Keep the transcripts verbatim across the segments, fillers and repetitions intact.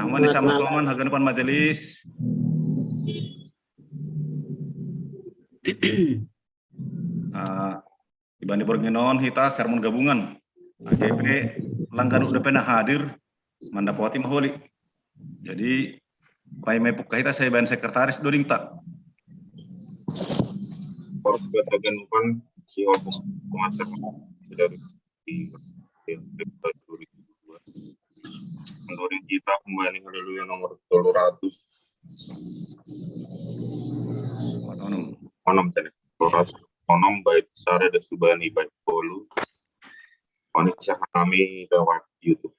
Amani sama-sama haganupan majelis. Ah, ibani borngin on hita sermon gabungan. Ake pe langgan udah pernah hadir, mandapoti maholi. Jadi, pai mai pukka hita saya ibani sekretaris doding ta. Terus haganupan si Hopo Master dari di dua ribu dua. Menurut kita kembali Haleluya nomor tolu ratus onom. Onom tadi. Tolu ratus onom bait sada da subani bait tolu. Oni siapa kami lewat YouTube.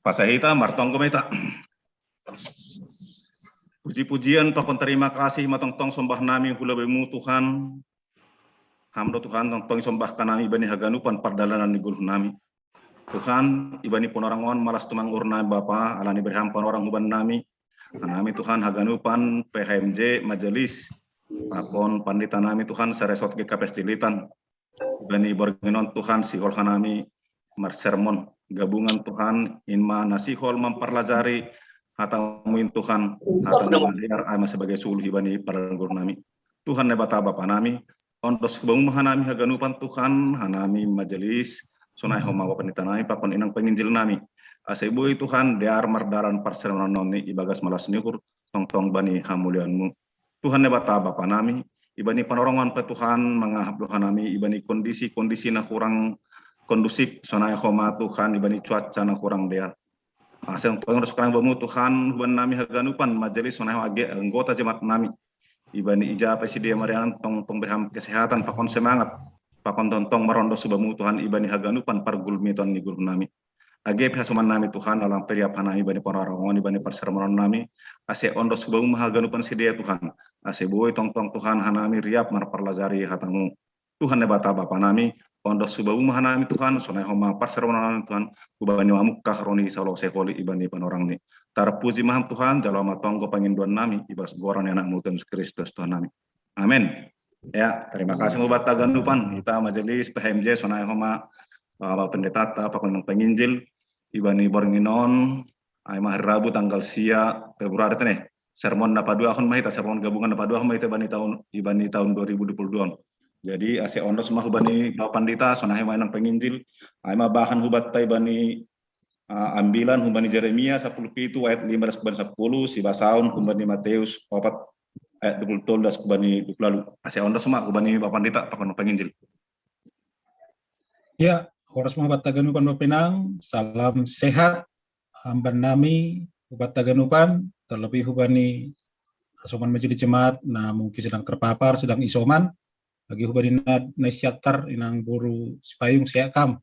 Pasa hita, martonggo ma hita. Puji-pujian, pakon tarima kasih ma tongtong sombah nami hu lobeimu Tuhan. Ham do Tuhan tongtong isombahkan nami ibani haganupan pardalanan ni goluh nami. Tuhan, ibani panorang on malas tumang uhur nami Bapa, ala ni berham panorang huban nami. Nami Tuhan haganupan P H M J majelis. Pakon pandita nami Tuhan saresot G K P S Dilitan. Ibani borngin on Tuhan sihol hanami marsermon gabungan Tuhan, in ma na sihol mamparlajari hatamu in Tuhan, hatamu na dear ai ma sebagai suluh ibani pardalanan goluh nami. Tuhan Naibata Bapa nami, Ondos hubamu ma hanami haganupan Tuhan, hanami majelis, sonai homa bapa ni tanami, pakon inang panginjil nami. Ase boi Tuhan, dear mardalan parsermonan nami ibagas malas ni uhur, tongtong bani hamulianmu. Tuhan Naibata bapa nami, ibani panorongan pe Tuhan, mangahap do hanami, ibani kondisi-kondisi na kurang kondusif, sonai homa Tuhan, ibani cuaca na kurang dear. Ase tongtong ros karang bamu Tuhan, huban nami haganupan, majelis sonai homa age anggota jemaat nami. Ibani ija pe sidea marianan tongtong berham kesehatan, pakon semangat, pakon tongtong marondos hubamu Tuhan, ibani haganupan pargulmiton ni guru nami. Age pe hasoman nami Tuhan, lalang periap hanami ibani panorongan, ibani parsermonan nami, ase ondos hubamu ma haganupan sidea Tuhan, ase boi tongtong Tuhan hanami riap marparlajari hatamu. Tuhan Naibata bapa nami, ondos hubamu ma hanami Tuhan, sonai homa parsermonan nami Tuhan, hubani mamungkah roh ni salose holi ibani panorang ni. Tarpuji ma Ham Tuhan, jalo ma tonggo pangindoan nami, ibagas goran ni Anakmu Tuhan Yesus Kristus Tuhan nami. Amin. Ya, terima kasih ma bapa haganupan, hita majelis P H M J, sonai homa, eh, bapa pendeta, pakon inang panginjil, ibani borngin on, ai ma hari Rabu tanggal sia Februari tene. Sermon na paduahon ma hita, sermon gabungan na paduahon ma hita ibani taun, ibani taun dua ribu dua puluh dua on. Jadi, ase ondos ma hubani bapa pandita, sonai homa inang panginjil, ai ma bahan hubanta ibani, ah, ambilan hubani Jeremia sapuluh pitu ayat lima das hubani sapuluh, sibasaon hubani Mateus opat ayat dua puluh tolu das hubani dua puluh ualu. Ase ondos ma hubani bapa pandita, pakon panginjil. Ya, horas ma bapa haganupan bapa inang, salam sehat, amban nami, bapa haganupan, terlebih hubani hasoman majelis jemaat, na mungkin sedang terpapar, sedang isoman, age hubani na, na siatar, inang boru Sipayung, sehat kam.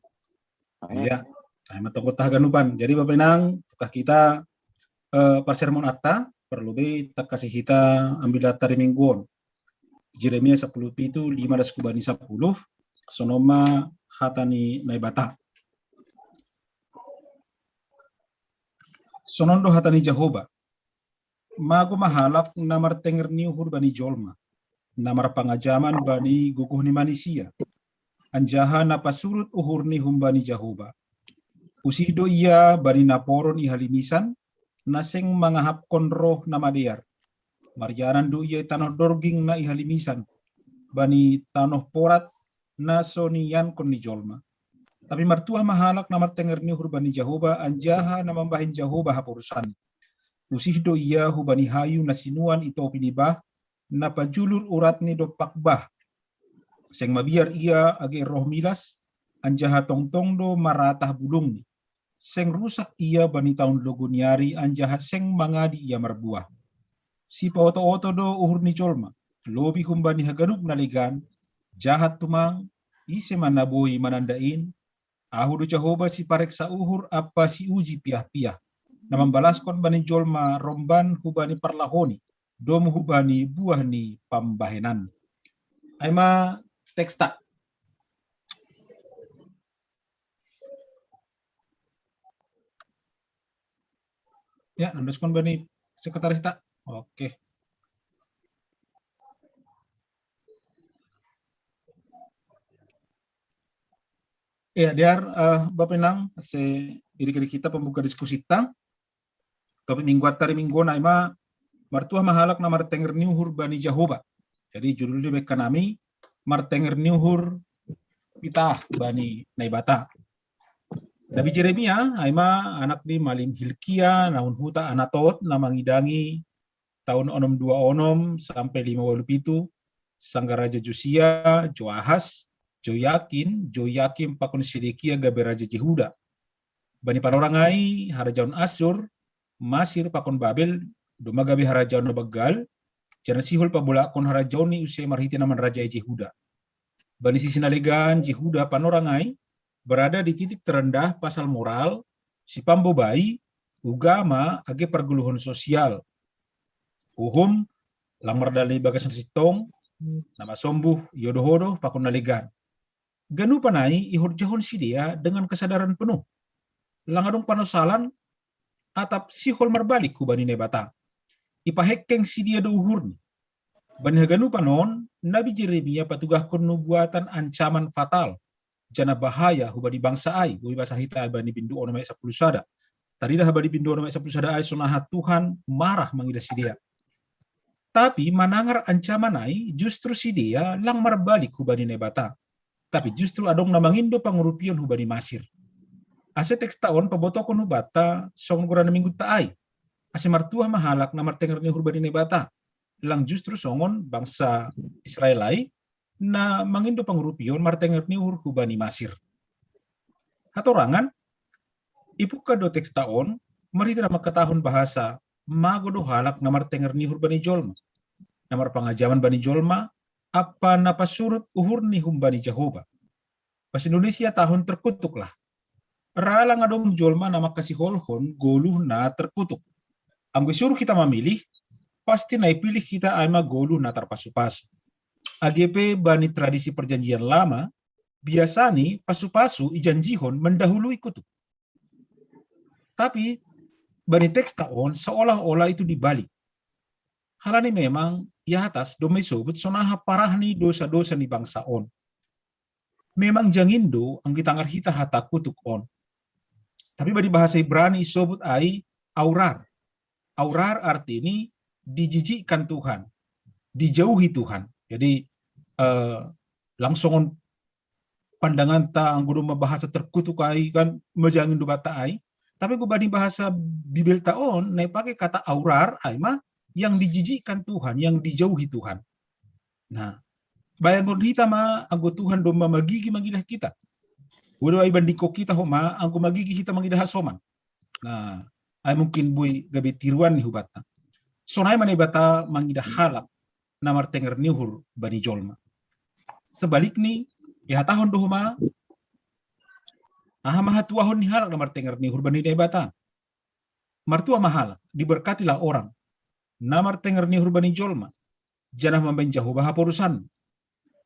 Amin. Ya, ai ma tonggo hita haganupan. Jadi bapa inang, buka hita, eh, parsermonanta, parlobei tangkasi hita ambilanta di minggu on. Jeremia sapuluh pitu, lima das hubani sapuluh, sonon ma hata ni Naibata. Sonon do hata ni Jahowa. Mago ma halak na martenger ni uhur bani jolma, na marpangajaman bani gogoh ni manisia, anjaha na pasurut uhurni humbani Jahowa. Usih do ia bani naporon i halimisan, na seng mangahapkon roh na madear. Marianan do ia i tanoh dorging na i halimisan, bani tanoh porat na so niiankon ni jolma. Tapi martuah ma halak na martenger ni uhur bani Jahowa, anjaha na mambahen Jahowa haporusanni. Usih do ia hubani hayu na sinuan i topi ni bah, na pajulur uratni dompak bah. Seng mabiar ia age roh milas, anjaha tongtong do maratah bulungni. Seng rusak ia bani taon logo ni ari, anjaha seng mangadi ia marbuah. Sipaoto-oto do uhur ni jolma, lobih humbani haganup na legan. Jahat tumang, ise ma na boi mananda in? Ahu do Jahowa sipareksa uhur ampa siuji piah-piah, na mambalaskon bani jolma romban hubani parlahoni, domu hubani buah ni pambahenan. Ai ma teksta. Ya, nandaskon bani sekretaris ta. Oke. Ya, dear, eh, bapa inang, ase irik-irik hita pambuka diskusita. Topik mingguanta di minggu on ai ma, martuah ma halak na martenger ni uhur bani Jahowa. Jadi judul di bengkan nami, martenger ni uhur hita bani Naibata. Nabi Jeremia ai ma anak ni malim Hilkia, na hun huta Anatot, na mangidangi taon onom dua onom sampe lima ualu pitu, sanggah raja Josia, Joahas, Joyakin, Joyakim pakon Sedekia gabe raja Jehuda. Bani panorang ai, harajaon Assur, Masir pakon Babel, domma gabe harajaon na banggal, janah sihol pabolakkon harajaonni use marhitei na manrajai Jehuda. Bani sisi na legan, Jehuda panorang ai berada di titik terendah pasal moral, sipambobai, ugama, age pargoluhon sosial. Uhum, lang mardalan ibagas na sintong, na masombuh, iodoh-odoh, pakon na legan. Ganupan ai ihorjahon sidea dengan kesadaran penuh. Lang adong panosalan, atap sihol marbalik hubani Naibata. Ipahengkeng sidea do uhurni. Bani haganupan on, Nabi Jeremia patugahkon nubuatan ancaman fatal, janah bahaya hubani bangsa ai, boi basa hita bani bindu onom ayat sapuluh sada. Taridah bani bindu onom ayat sapuluh sada ai sonaha Tuhan marah mangidah sidea. Tapi manangar ancaman ai, justru sidea lang marbalik hubani Naibata. Tapi justru adong na mangindo pangurupion hubani Masir. Ase teks ta on pabotokon hubata songon goran na minggunta ai. Ase martua ma halak na martenger ni uhur bani Naibata. Lang justru songon bangsa Israel ai, na mangindo pangurupion martenger ni uhur hubani Masir. Hatorangan, ipungka do teks ta on, marhite na mangkatahon bahasa, mago do halak na martenger ni uhur bani jolma. Na marpangajaman bani jolma, ampa na pasurut uhurni humbani Jahoba. Bahasa Indonesia tahun terkutuklah. Ra lang adong jolma na mangkasiholhon goluh na terkutuk. Anggo isuruh hita mamilih, pasti na ipilih hita ai ma goluh na tarpasupasu. Age pe bani tradisi perjanjian lama, biasani pasupasu ijanjihon mendahului kutuk. Tapi bani teks ta on seolah-olah itu dibalik. Halani memang i atas domma isobut sonaha parah ni dosa-dosa ni bangsa on. Memang jangindo anggo itangar hita hata kutuk on. Tapi bani bahasa Ibrani isobut ai aurar. Aurar artini dijijikkan Tuhan, dijauhi Tuhan. Jadi eh, langsung pandangan ta anggo domma bahasa terkutuk ai kan majangindo bata ai. Tapi anggo bani bahasa Bibel ta on na ipake kata aurar ai ma yang dijijikkan Tuhan, yang dijauhi Tuhan. Nah, bayangkon hita ma anggo Tuhan domma magigi mangidah hita. Bodo ai bandingkon hita homa anggo magigi hita mangidah hasoman. Nah, ai mungkin boi gabe tiruan ni hubata. Sonai ma Naibata mangidah halak na martenger ni uhur bani jolma. Sebalikni, ihatahon do homa aha ma hatuahon ni halak na martenger ni uhur bani Naibata. Martua ma halak, diberkatilah orang na martenger ni uhur bani jolma, janah mambahen Jahoba haporusan.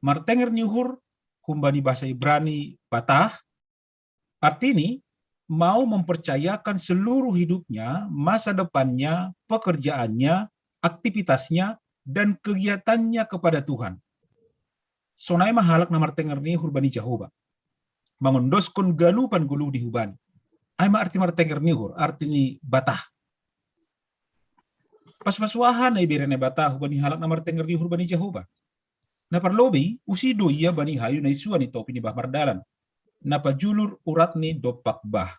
Martenger ni uhur humbani bahasa Ibrani batah, artini mau mempercayakan seluruh hidupnya, masa depannya, pekerjaannya, aktivitasnya, dan kegiatannya kepada Tuhan. Sonai ma halak na martenger ni uhur bani Jahoba. Mangondoskon ganupan goluhni hubani. Ai ma arti martenger ni uhur, artini batah. Pasupasu aha na ibere Naibata hubani halak na martenger ni uhur bani Jahoba. Na parlobei, usi do ia bani hayu na isua ni topi ni bah mardalan. Na pajulur uratni dompak bah.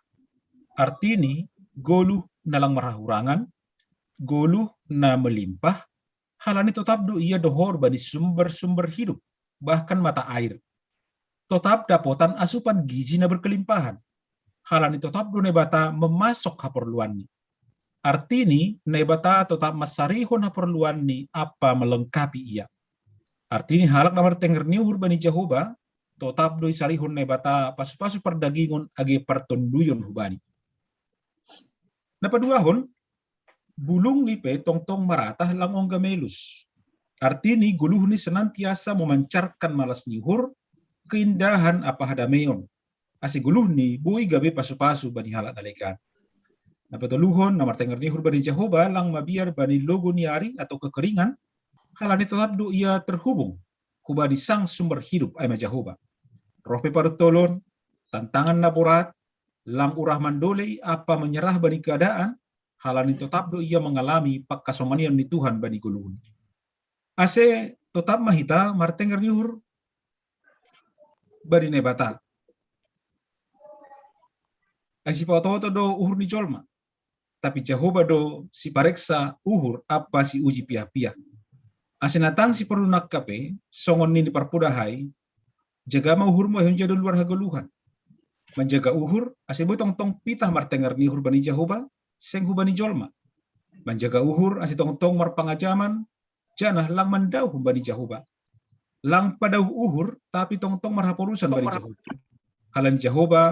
Artini, goluh na lang marhahurangan, goluh na melimpah, halani totap do ia dohor bani sumber-sumber hidup, bahkan mata air. Totap dapotan asupan gizi na berkelimpahan. Halani totap do Naibata memasok haporluanni. Artini, Naibata totap mansarihon haporluanni ampa melengkapi ia. Artini halak na martenger ni uhur bani Jahoba, totap do isarihon Naibata pasupasu pardagingon age partonduyon hubani. Na paduahon, bulungni pe tongtong maratah lang ongga melus. Artini goluhni senantiasa memancarkan malas ni uhur, keindahan ampa hadameon. Ase goluhni boi gabe pasupasu bani halak na legan. Na patoluhon, na martenger ni uhur bani Jahoba lang mabiar bani logo ni ari atau kekeringan, halani totap do ia terhubung hubani sang sumber hidup ai ma Jahoba. Roh pe parutolon, tantangan na borat, lang urah mandolei ampa menyerah bani keadaan, halani totap do ia mengalami pangkasomanion ni Tuhan bani goluhni. Ase totap ma hita martenger ni uhur bani Naibata. Ai sipaoto-oto do uhur ni jolma. Tapi Jahoba do sipareksa uhur ampa siuji piapiah. Ase na tang siporlu nangka pe, songon nini parpodahai, jaga ma uhurmu ai hunja do luar hagoluhan. Manjaga uhur, ase boi tongtong pitah martenger ni uhur bani Jahoba, seng hubani jolma. Manjaga uhur, ase tongtong marpangajaman, janah lang mandauh humbani Jahoba. Lang padauh uhur, tapi tongtong marhaporusan bani Jahoba. Halani Jahoba,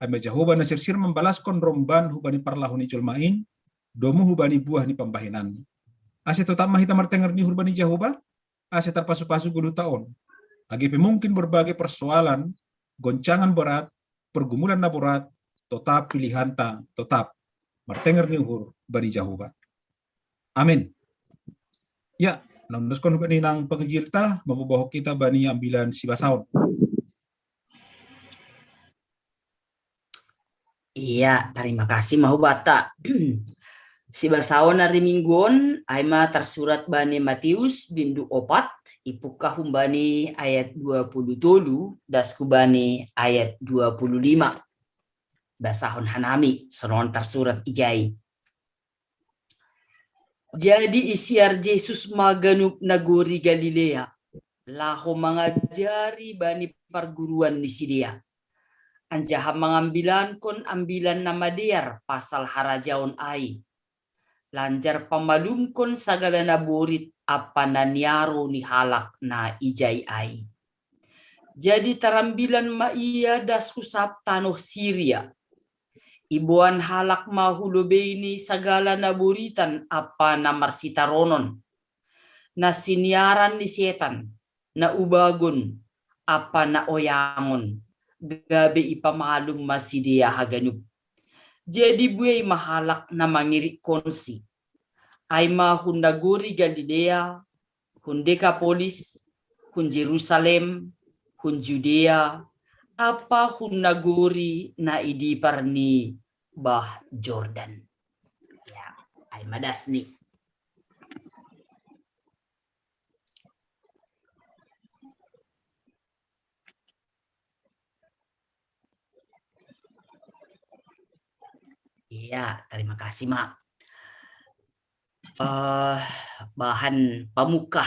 ai ma Jahoba na sirsir mambalaskon romban hubani parlahou ni jolma in, domu hubani buah ni pambahenanni. Ase totap ma hita martenger ni uhur bani Jahoba, ase tarpasupasu goluhta on. Age pe mungkin berbagai persoalan, goncangan berat, pergumulan na borat, totap pilihanta, totap martenger ni uhur bani Jahoba. Amin. Ya, na undoskon hubani nang penginjilta, mamboahonon hita bani ambilan sibasaon. Iya, terima kasih ma hubata. Sibasaon ari minggu on, ai ma tarsurat bani Matius bindu opat, ipungka humbani ayat dua puluh tolu, das hubani ayat dua puluh lima. Basahon hanami, sonon tarsurat ijai. Jadi isiar Jesus ma ganup nagori Galilea, laho mangajari bani parguruan ni sidea. Anjaha mangambilankon ambilan na madear pasal harajaon ai. Lanjar pamalumkon sagala na borit ampa na niaro ni halak na ijai ai. Jadi tarambilan ma ia das hu sab tanoh Siria. Iboan halak ma hu lobei ni sagala na boritan ampa na marsitaronon, na siniaran ni setan, na ubagon, ampa na oyangon, gabe ipamalum ma sidea haganup. Jadi buei ma halak na mangirikkonsi, ai ma hun nagori Galilea, hun Dekapolis, hun Jerusalem, hun Judea, ampa hun nagori na i dipar ni bah Jordan. Ya, ai ma das ni. Iya, terima kasih, Mak. Eh, bahan pamungkah.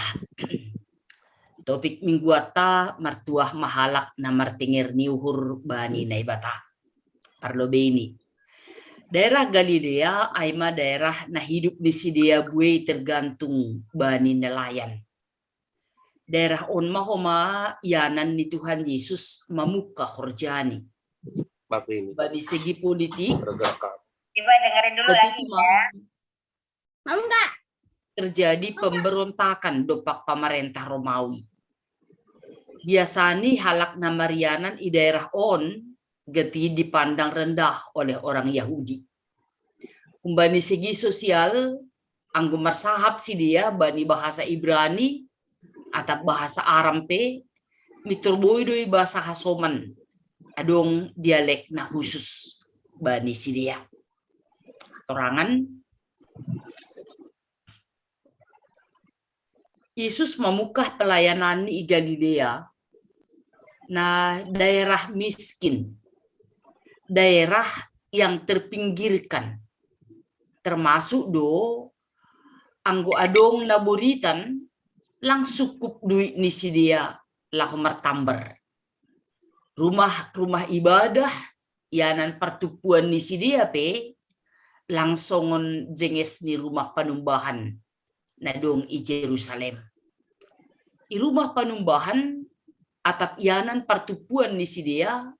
Topik mingguanta martuah ma halak na martenger ni uhur bani Naibata. Parlobei ni. Daerah Galilea ai ma daerah na hidup ni sidea buei tergantung bani nelayan. Daerah on ma homa ianan ni Tuhan Yesus mamungka horjani. Bani segi politik, coba dengerin dulu lagi ya. Mau nggak? Terjadi pemberontakan dompak pamarentah Romawi. Biasani halak na marianan i daerah on gati dipandang rendah oleh orang Yahudi. Humbani segi sosial, anggo marsahap sidea bani bahasa Ibrani atap bahasa Aram pe, mintor boi do i bahasa hasoman, adong dialek na husus bani sidea. Torangan, Yesus mamungkah pelayanan i Galilea, na daerah miskin, daerah yang terpinggirkan, termasuk do anggo adong na boritan, lang sungkup duit ni sidea laho martambar. Rumah-rumah ibadah, ianan partumpuan ni sidea pe, lang songon jenges ni rumah panumbahan na dong i Jerusalem. I rumah panumbahan atap ianan partumpuan ni sidea,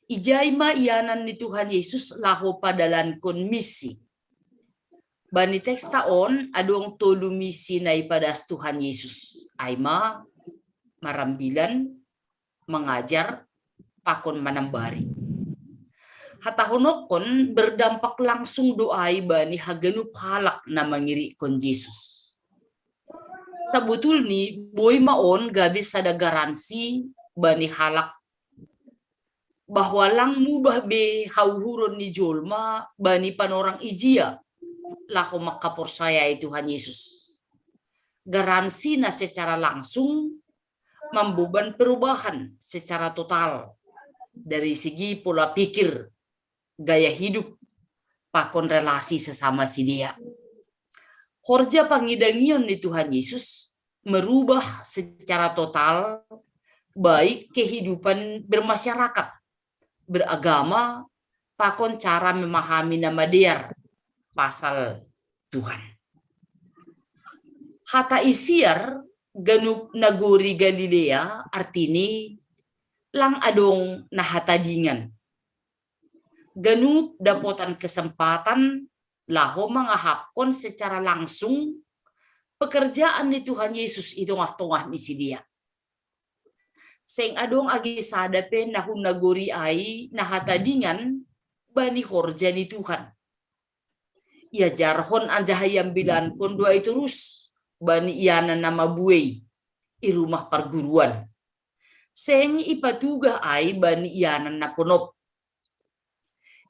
ijai ma ianan ni Tuhan Yesus laho padalankon misi. Bani teksta on adong tolu misi na ipadas Tuhan Yesus, ai ma marambilan, mangajar, pakon manambari. Hatahonokkon berdampak langsung do ai bani haganup halak na mangirikkon Jesus. Sabotulni boi ma on gabe sada garansi bani halak bahwa lang mubah be hauhuron ni jolma bani panorang ijia laho mangkaporsayai Tuhan Yesus. Garansi na secara langsung mamboban perubahan secara total dari segi pola pikir, gaya hidup, pakon relasi sesama sidea. Horja pangidangion ni Tuhan Yesus merubah secara total baik kehidupan bermasyarakat, beragama, pakon cara memahami na madear pasal Tuhan. Hata isiar ganup nagori Galilea artini lang adong na hatadingan. Ganup dapotan kesempatan laho mangahapkon secara langsung pekerjaan ni Tuhan Yesus i tongah-tongah ni sidea. Seng adong age sada pe na hun nagori ai na hatadingan bani horja ni Tuhan. Iajarhon anjaha iambilankon do ai torus bani ianan na mabuei i rumah parguruan. Seng ipatugah ai bani ianan na ponop.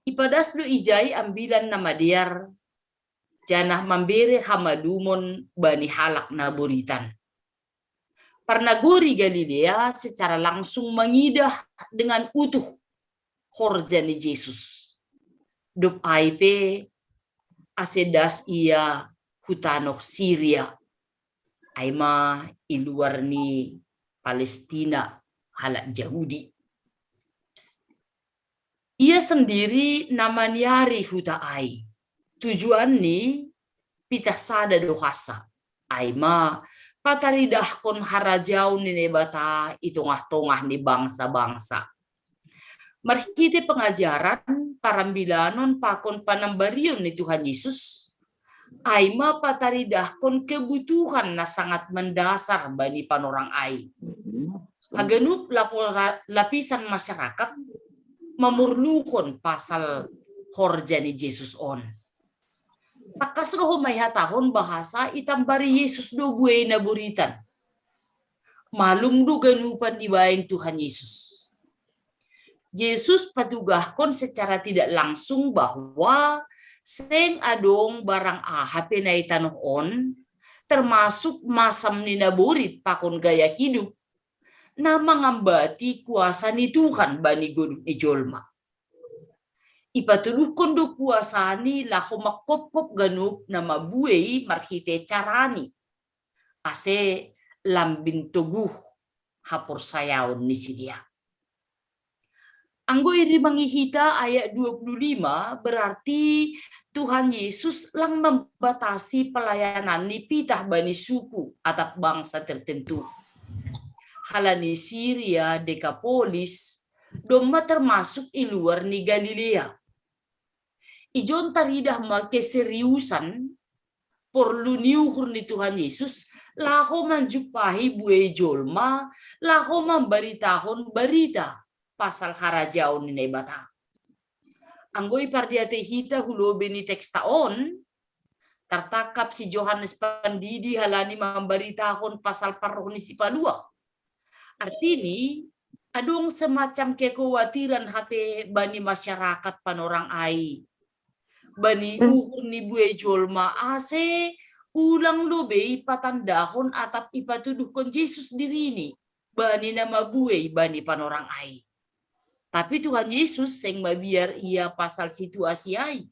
Ipadas do ijai ambilan na madear, janah mambere hamalumon bani halak na boritan. Parnagori Galilea secara langsung mangidah dengan utuh horja ni Jesus. Dob ai pe ase das ia hu tanoh Siria, ai ma i luar ni Palestina, halak Jahudi. Ia sendiri na maniari huta ai. Tujuanni pitah sada do hasa, ai ma pataridahkon harajaon ni Naibata i tongah-tongah ni bangsa-bangsa. Marhite pengajaran, parambilanon pakon panambarion ni Tuhan Yesus, ai ma pataridahkon kebutuhan na sangat mendasar bani panorang ai. Haganup lapo-, lapisan masyarakat mamorluhon pasal horja ni Jesus on. Tangkas do homa ihatahon bahasa itambari Jesus do buei na boritan. Malum do ganupan ibaen Tuhan Yesus. Jesus patugahkon secara tidak langsung bahwa seng adong barang aha pe na i tanoh on, termasuk masam ni naborit pakon gaya hidup, na mangambati kuasa ni Tuhan bani goluh ni jolma. Ipatuduhkon do kuasani laho mangkopkop ganup na mabuei marhite carani, ase lambin toguh haporsayaon ni sidea. Anggo irimangi hita ayat dua puluh lima, berarti Tuhan Yesus lang mambatasi pelayanan ni pitah bani suku atap bangsa tertentu. Halani Siria, Dekapolis, domma termasuk i luar ni Galilea. Ijon taridah ma keseriusan porlu ni uhur ni Tuhan Yesus, laho manjumpahi buei jolma, laho mambaritahon barita pasal harajaon ni Naibata. Anggo ipardiatei hita hu lobei ni teksta on, tartangkap si Johannes Pandidi halani mambaritahon pasal parroh ni sipaluah. Artini, adong semacam kekhawatiran hape bani masyarakat panorang ai, bani uhur ni buei jolma, ase ulang lobei patandahon atap ipatuduhkon Jesus dirini bani na mabuei bani panorang ai. Tapi Tuhan Yesus seng mabiar ia pasal situasi ai.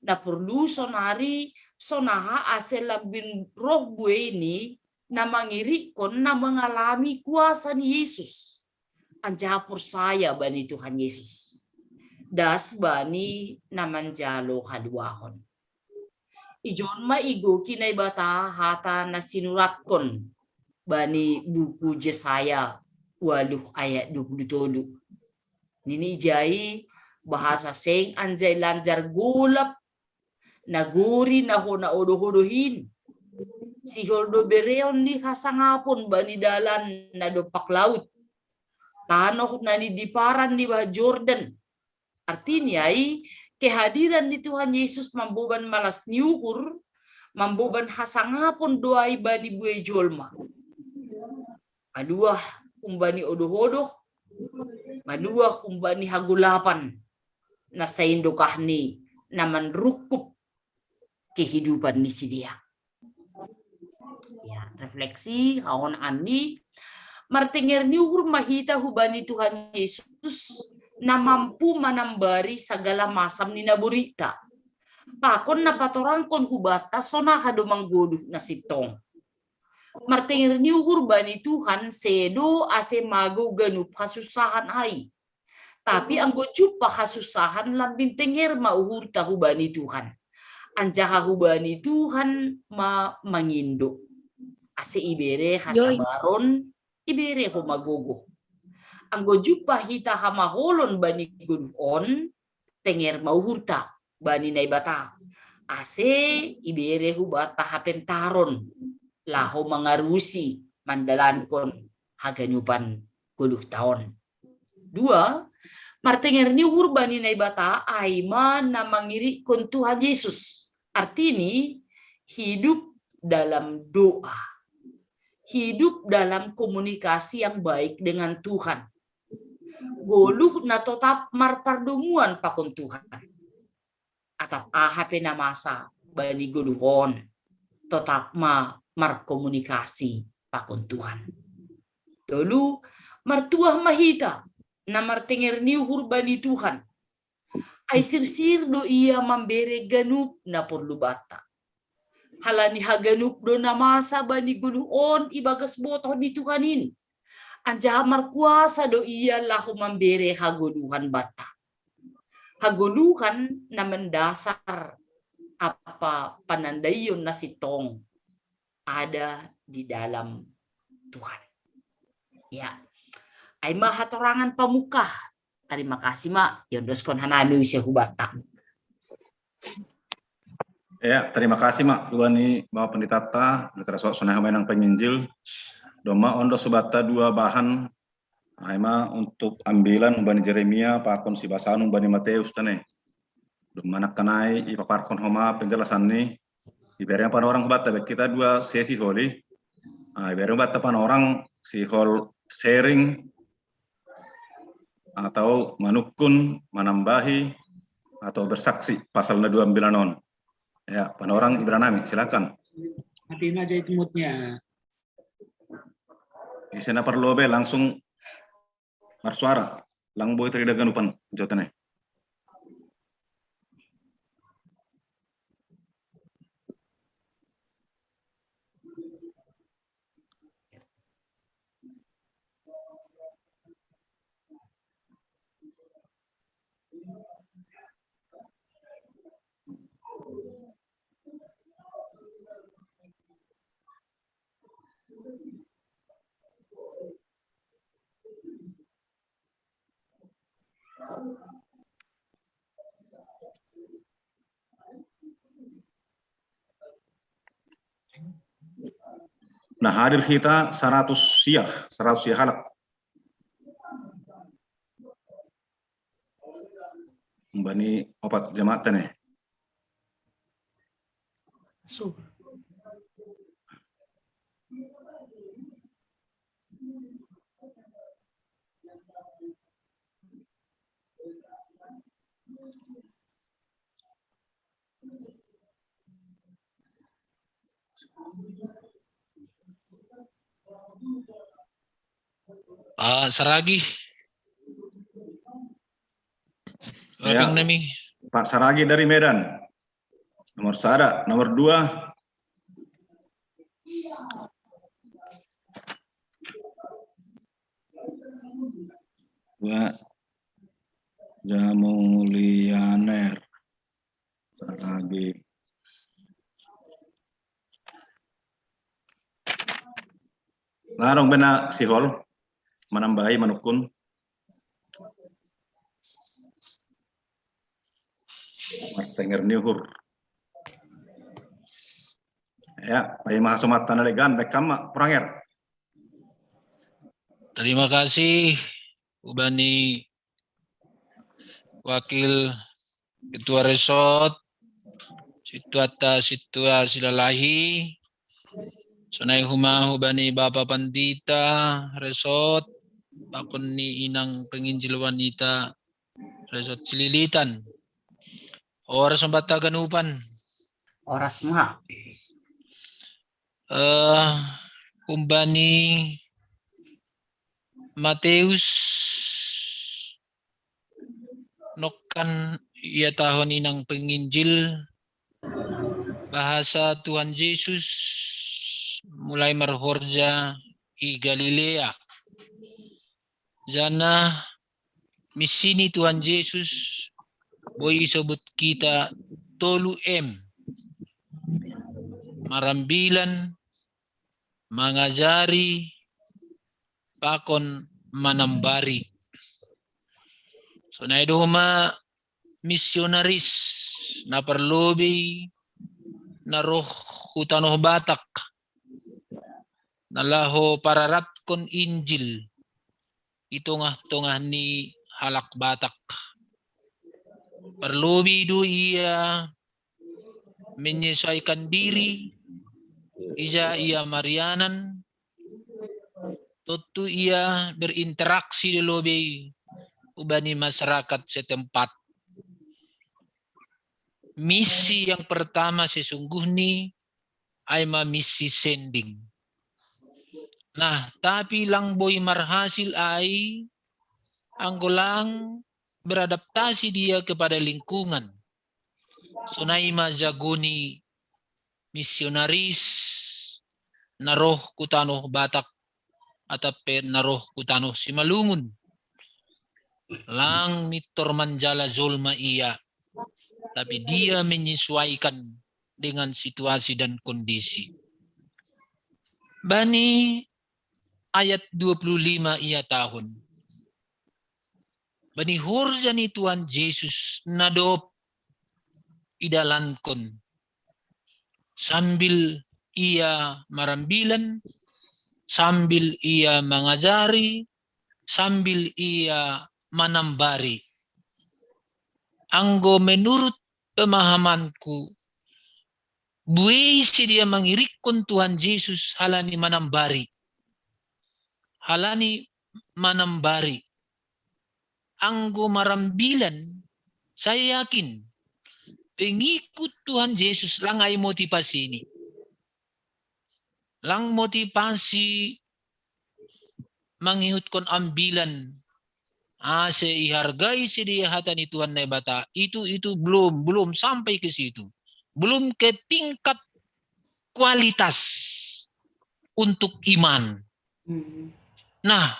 Na porlu sonari sonaha ase lambin roh bueini na mangirikkon na mangalami kuasa ni Yesus, anjaha porsaya bani Tuhan Yesus, das bani na manjalo haluahon. Ijon ma igoki Naibata hata na sinuratkon bani buku Jesaya ualuh ayat dua puluh tolu. Nini ijai, bahasa seng anjai lanjar golap nagori na hona odoh-odoh in. Sihol do bereon ni hasangapon bani dalan na dompak laut, tanoh na nidiparan ni bah Jordan. Artini ai, kehadiran ni Tuhan Yesus mamboban malas ni uhur, mamboban hasangapon do ai bani buei jolma. Maluah humbani odoh-odoh, maluah humbani hagolapan na saindokahni na manrungkub kehidupan ni sidea. Ya, refleksi, haonanni, martenger ni uhur ma hita hubani Tuhan Yesus, na mampu manambari sagala masam ni naborita. Pakon na patorangkon hubanta sonaha do manggoluh na sintong. Martenger ni uhur bani Tuhan sedo ase magou ganup hasunsahan ai. Tapi anggo jumpah hasunsahan lambin tenger ma uhurta hubani Tuhan. Anjaha hubani Tuhan ma mangindo. Ase ibere hasabaron, ibere homa gogoh. Anggo jumpah hita hamaholon bani goluh on, tenger ma uhurta bani Naibata. Ase ibere hubanta hapentaron, laho mangarusi mandalankon haganupan goluhta on. Dua, martenger ni uhur bani Naibata ai ma na mangirikkon Tuhan Yesus. Artini, hidup dalam doa. Hidup dalam komunikasi yang baik dengan Tuhan. Goluh na totap marpardomuan pakon Tuhan. Atap aha pe na masa, bani goluhon, totap ma markomunikasi pakon Tuhan. Tolu, martuah ma hita na martenger ni uhur bani Tuhan. Ai sirsir do ia mambere ganup na porlu banta. Halani haganup do na masa bani goluhon ibagas botoh ni Tuhan in. Anjaha markuasa do ia laho mambere hagoluhan banta. Hagoluhan na mendasar apa panandaion na sintong ada di dalam Tuhan. Ya. Ai ma hatorangan pamungkah. Tarima kasih ma, iondoskon hanami use hubanta. Ya, tarima kasih ma hubani Bapak Pendeta ta, terus sonai homa inang penginjil. Domma ondos hubanta dua bahan, ai ma untuk ambilan hubani Jeremia pakon sibasaon hubani Mateus tane. Domma nangkin ai ipaparhon homa penjelasan ni, ibere panorang hubanta, baik kita dua sesi holi. Ah, ibere hubanta panorang sihol sharing atau manungkun, manambahi, atau bersaksi pasal na dua ambilan on. Ya, panorang ibere nami, silakan. Matiin aja itu mute-nya. Ise na parlobe langsung marsuara, lang boi tarida ganupan jotane. Nah, hadir kita saratus sia, saratus sia halak. Bani opat jemaat tane. So. Ah, Saragi. Ya. Abang nami. Pak Saragi dari Medan. Nomor sada, nomor dua. Pak Jamulianer. Saragi. Larong bena sihol manambahi manungkun. Martenger ni uhur. Ya, pai ma hasomatan na legan, baik kam ma, Pranger. Tarima kasih hubani Wakil Ketua Resort, situata situa silalahi, sonai homa hubani Bapa Pandita Resort, pakon ni inang penginjil wanita Resort Cililitan. Horas ma banta ganupan. Horas ma. Eh, umbani Mateus nokkan ihatahon inang penginjil bahasa Tuhan Jesus mulai marhorja i Galilea. Janah misi ni Tuhan Jesus boi isobut kita tolu M. Marambilan, mangajari, pakon manambari. Sonai do homa misionaris na parlobei na roh hu tanoh Batak, na laho pararatkon Injil i tongah-tongah ni halak Batak. Parlobei do ia menyesuaikan diri, ija ia marianan, tontu ia berinteraksi do lobei hubani masyarakat setempat. Misi yang pertama sesungguhni ai ma misi sending. Nah, tapi lang boi marhasil ai, anggo lang beradaptasi dia kepada lingkungan. Sonai ma jagoni misionaris na roh ku tanoh Batak atap pe na roh ku tanoh Simalungun. Lang mintor manjala jolma ia, tapi dia menyesuaikan dengan situasi dan kondisi. Bani ayat dua puluh lima ia tahun. Bani horja ni Tuhan Jesus na dob idalankon. Sambil ia marambilan, sambil ia mangajari, sambil ia manambari. Anggo menurut pemahamanku, buei sidea mangirikkon Tuhan Jesus halani manambari. Halani manambari. Anggo marambilan, saya yakin pengikut Tuhan Jesus lang ai motivasini. Lang motivasi mangihutkon ambilan ase ihargai sidea hata ni Tuhan Naibata, itu itu belum belum sampai ke situ, belum ke tingkat kualitas untuk iman. Nah,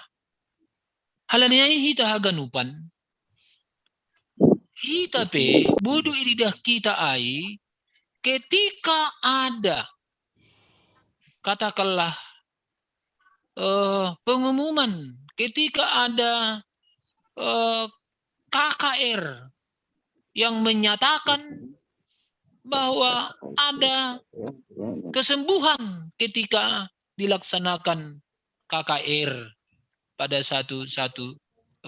halani ai hita haganupan, hita pe bodo ididah kita ai, ketika ada, katakanlah, eh, pengumuman, ketika ada eh, K K R yang menyatakan bahwa ada kesembuhan ketika dilaksanakan K K R pada satu satu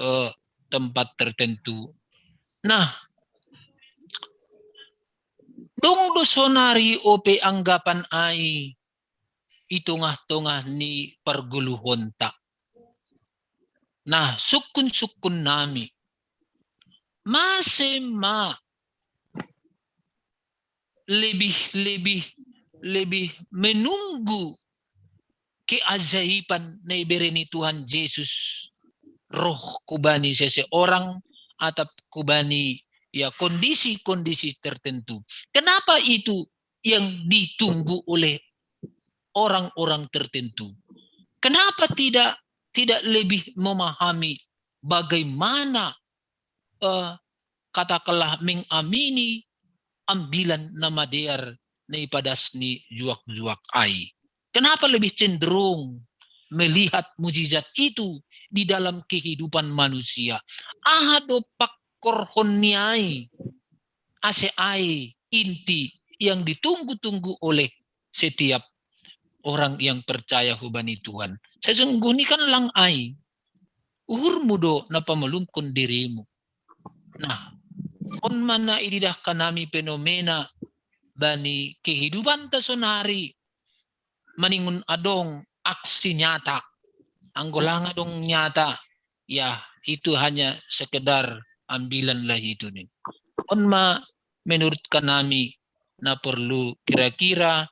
eh, tempat tertentu. Nah, dong do sonari ope anggapan ai i tongah-tongah ni pargoluhonta. Nah, sungkun-sungkun nami, mase ma lebih lebih lebih menunggu keajaiban na ibere ni Tuhan Jesus roh kubani seseorang atau kubani ya kondisi-kondisi tertentu. Kenapa itu yang ditunggu oleh orang-orang tertentu? Kenapa tidak tidak lebih memahami bagaimana eh, katakanlah mengamini ambilan na madear na ipadas ni juak-juak ai? Kenapa lebih cenderung melihat mujizat itu di dalam kehidupan manusia? Aha do pakkorhon ni ai ase ai inti yang ditunggu-tunggu oleh setiap orang yang percaya hubani Tuhan. Sesungguhnya kan lang ai uhurmu do na pamalumkon dirimu. Nah, on ma na ididah kanami fenomena bani kehidupan ta sonari maningon adong aksi nyata. Anggo lang adong nyata, ya itu hanya sekedar ambilan lah itu nih. On ma menurut kanami na perlu kira-kira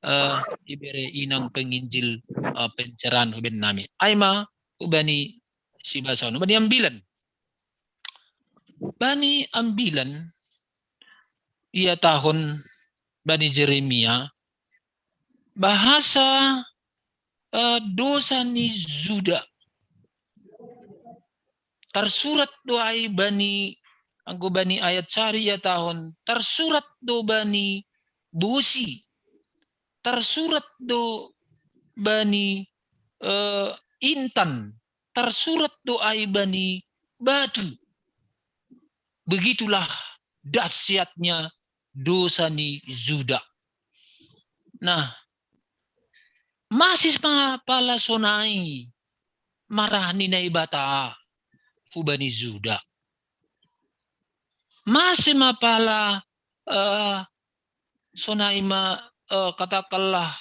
eh, ibere inang penginjil eh, pencerahan huben nami. Ai ma hubani si bahasa bani ambilan. Bani ambilan ia tahun bani Jeremia bahasa eh, dosa ni Juda. Tarsurat do ai bani anggo bani ayat sari ia tahun tarsurat do bani bosi, tarsurat do bani eh, intan, tarsurat do ai bani batu. Begitulah dahsyatnya dosa ni Juda. Nah, mase ma pala sonai marah ni Naibata hubani Juda? Mase ma pala uh, sonai ma uh, katakanlah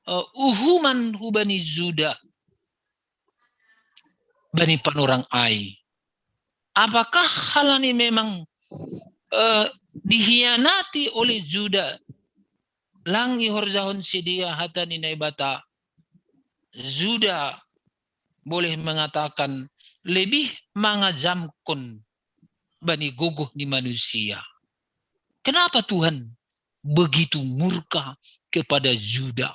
uh, uhuman hubani Juda bani panorang ai? Apakah halani memang uh, dihianati oleh Juda. Lang ihorjahon sidea hata ni Naibata. Juda boleh mengatakan lebih mangajamkon bani gogoh ni manusia. Kenapa Tuhan begitu murka kepada Juda?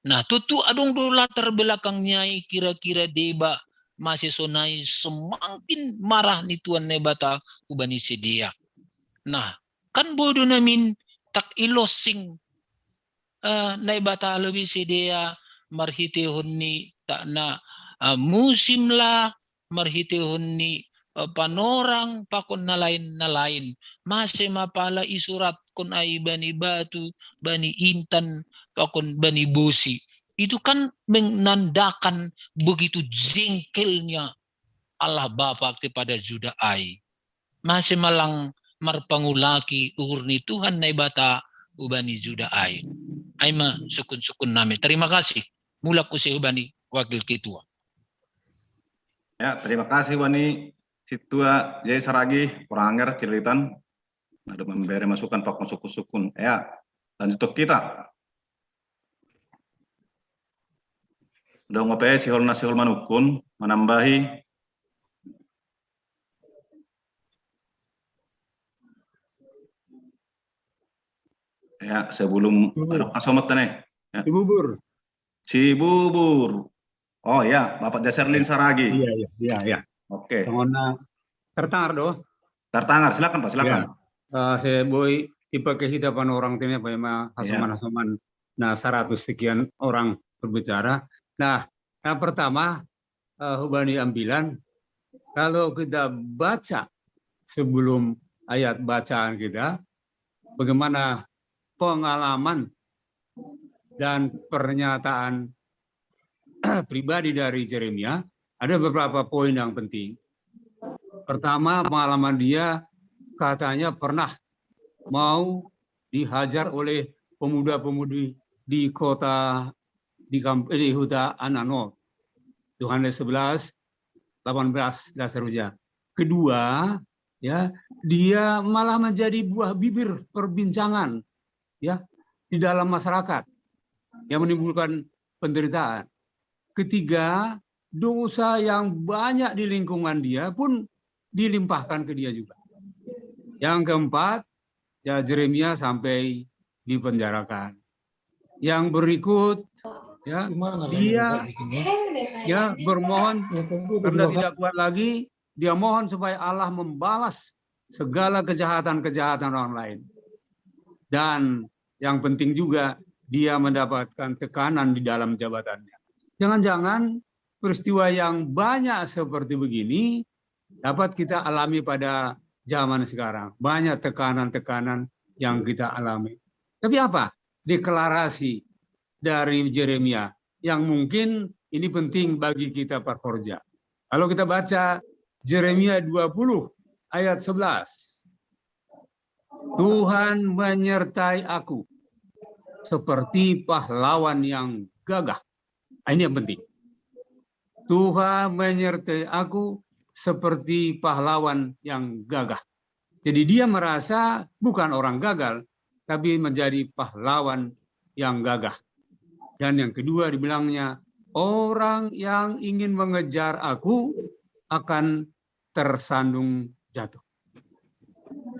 Nah, tutu adong do latar belakangnya i kira-kira deba mase sonai semakin marah ni Tuhan Naibata hubani sidea. Nah, kan bodo namin tak ilosing uh, Naibata lobi sidea marhitehon ni takna uh, musim lah, marhitehon ni uh, panorang pakon na lain na lain. Mase ma pala isuratkon ai bani batu, bani intan, pakon bani bosi. Itu kan menandakan begitu jengkelnya Allah Bapa kepada Juda ai. Mase ma lang marpangulaki uhur ni Tuhan Naibata hubani Juda ai. Ai ma sukun-sukun nami. Terima kasih. Mulak use hubani wakil ketua. Ya, terima kasih hubani Situa Jai Saragi, Poranger, Cililitan. Ada memberi masukan pakon sukun-sukun. Ya, lanjut kita. Dong ope sihol na sihol manukun, manambahi. Ya, sebelum Bubur. Ada kasomot nih. Ya. Cibubur. Cibubur. Oh ya, Bapak Jaserlin Saragi. Iya, iya, iya, iya. Oke. Tongona tertangar doh. Tertangar, silakan Pak, silakan. Uh, saya boy tipe kehidupan orang tini apa ya ma hasoman hasoman nah seratus sekian orang berbicara. Nah, yang pertama uh, hubani ambilan kalau kita baca sebelum ayat bacaan kita bagaimana pengalaman dan pernyataan pribadi dari Jeremia ada beberapa poin yang penting. Pertama, pengalaman dia katanya pernah mau dihajar oleh pemuda-pemudi di kota di, kamp, di Huta Ananol. Yohanes sebelas, delapan belas dan seterusnya. Kedua, ya, dia malah menjadi buah bibir perbincangan ya di dalam masyarakat yang menimbulkan penderitaan. Ketiga, dosa yang banyak di lingkungan dia pun dilimpahkan ke dia juga. Yang keempat, ya Jeremia sampai dipenjarakan. Yang berikut, ya dia ya bermohon karena tidak kuat lagi, dia mohon supaya Allah membalas segala kejahatan-kejahatan orang lain. Dan yang penting juga dia mendapatkan tekanan di dalam jabatannya. Jangan-jangan peristiwa yang banyak seperti begini dapat kita alami pada zaman sekarang. Banyak tekanan-tekanan yang kita alami. Tapi apa deklarasi dari Jeremia yang mungkin ini penting bagi kita pekerja? Kalau kita baca Jeremia dua puluh ayat sebelas. Tuhan menyertai aku seperti pahlawan yang gagah. Ini yang penting. Tuhan menyertai aku seperti pahlawan yang gagah. Jadi dia merasa bukan orang gagal, tapi menjadi pahlawan yang gagah. Dan yang kedua dibilangnya, orang yang ingin mengejar aku akan tersandung jatuh.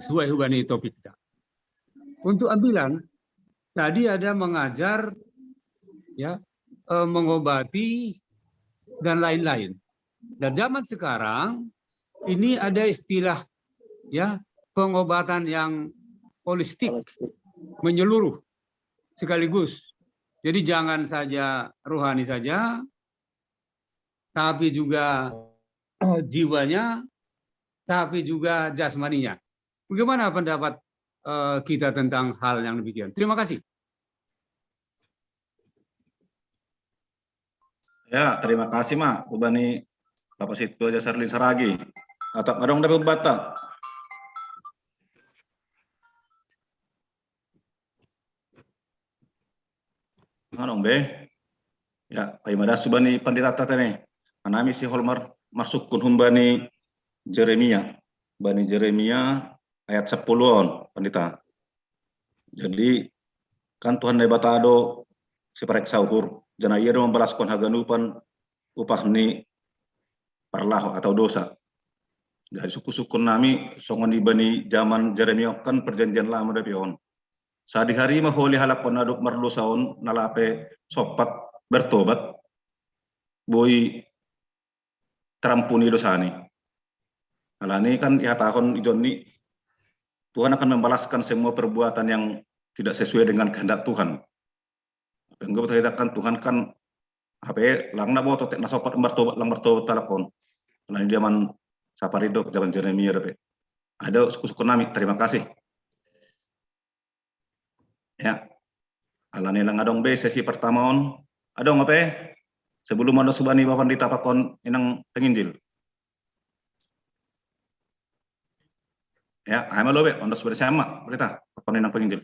Sesuai hubani topik kita. Untuk ambilan, tadi ada mengajar, ya, eh, mengobati dan lain-lain. Dan zaman sekarang ini ada istilah ya pengobatan yang holistik, menyeluruh sekaligus. Jadi jangan saja rohani saja, tapi juga jiwanya, tapi juga jasmaninya. Bagaimana pendapat uh, kita tentang hal yang demikian? Terima kasih. Ya, terima kasih ma hubani Bapak Situ aja Sarlin Saragi. Atau adong dapat bata. Adong be. Ya, Pak Imadas hubani pandita tata nih. Anami si Holmar masuk kun humbani Jeremia. Bani Jeremia ayat sepuluh on, Pandita. Jadi, kan Tuhan Naibata do sipareksa uhur, janah ia do mambalaskon haganupan upah ni parlaho atau dosa. Jadi, sukun-sukun nami songon iba ni zaman Jeremia on kan perjanjian lama dope on. Sadihari ma holi halak on na dob mardosa on, na lape sompat bertobat, boi terampuni dosani. Alani kan ihatahon ijon ni Tuhan akan membalaskan semua perbuatan yang tidak sesuai dengan kehendak Tuhan. Enggo taridakan Tuhan kan, apa ya, lang na boto tek na sompat martobat, lang martobat halak on. Alani zaman sapari do, zaman Jeremia dope. Ada sukun-sukun nami, terima kasih. Ya. Alani lang adong be sesi pertama on. Adong apa? Sebelum ondos bani Bapak Pandita pakon inang penginjil. Ya, ai ma lobe, ondos bani sama, Pandita, pakon inang penginjil.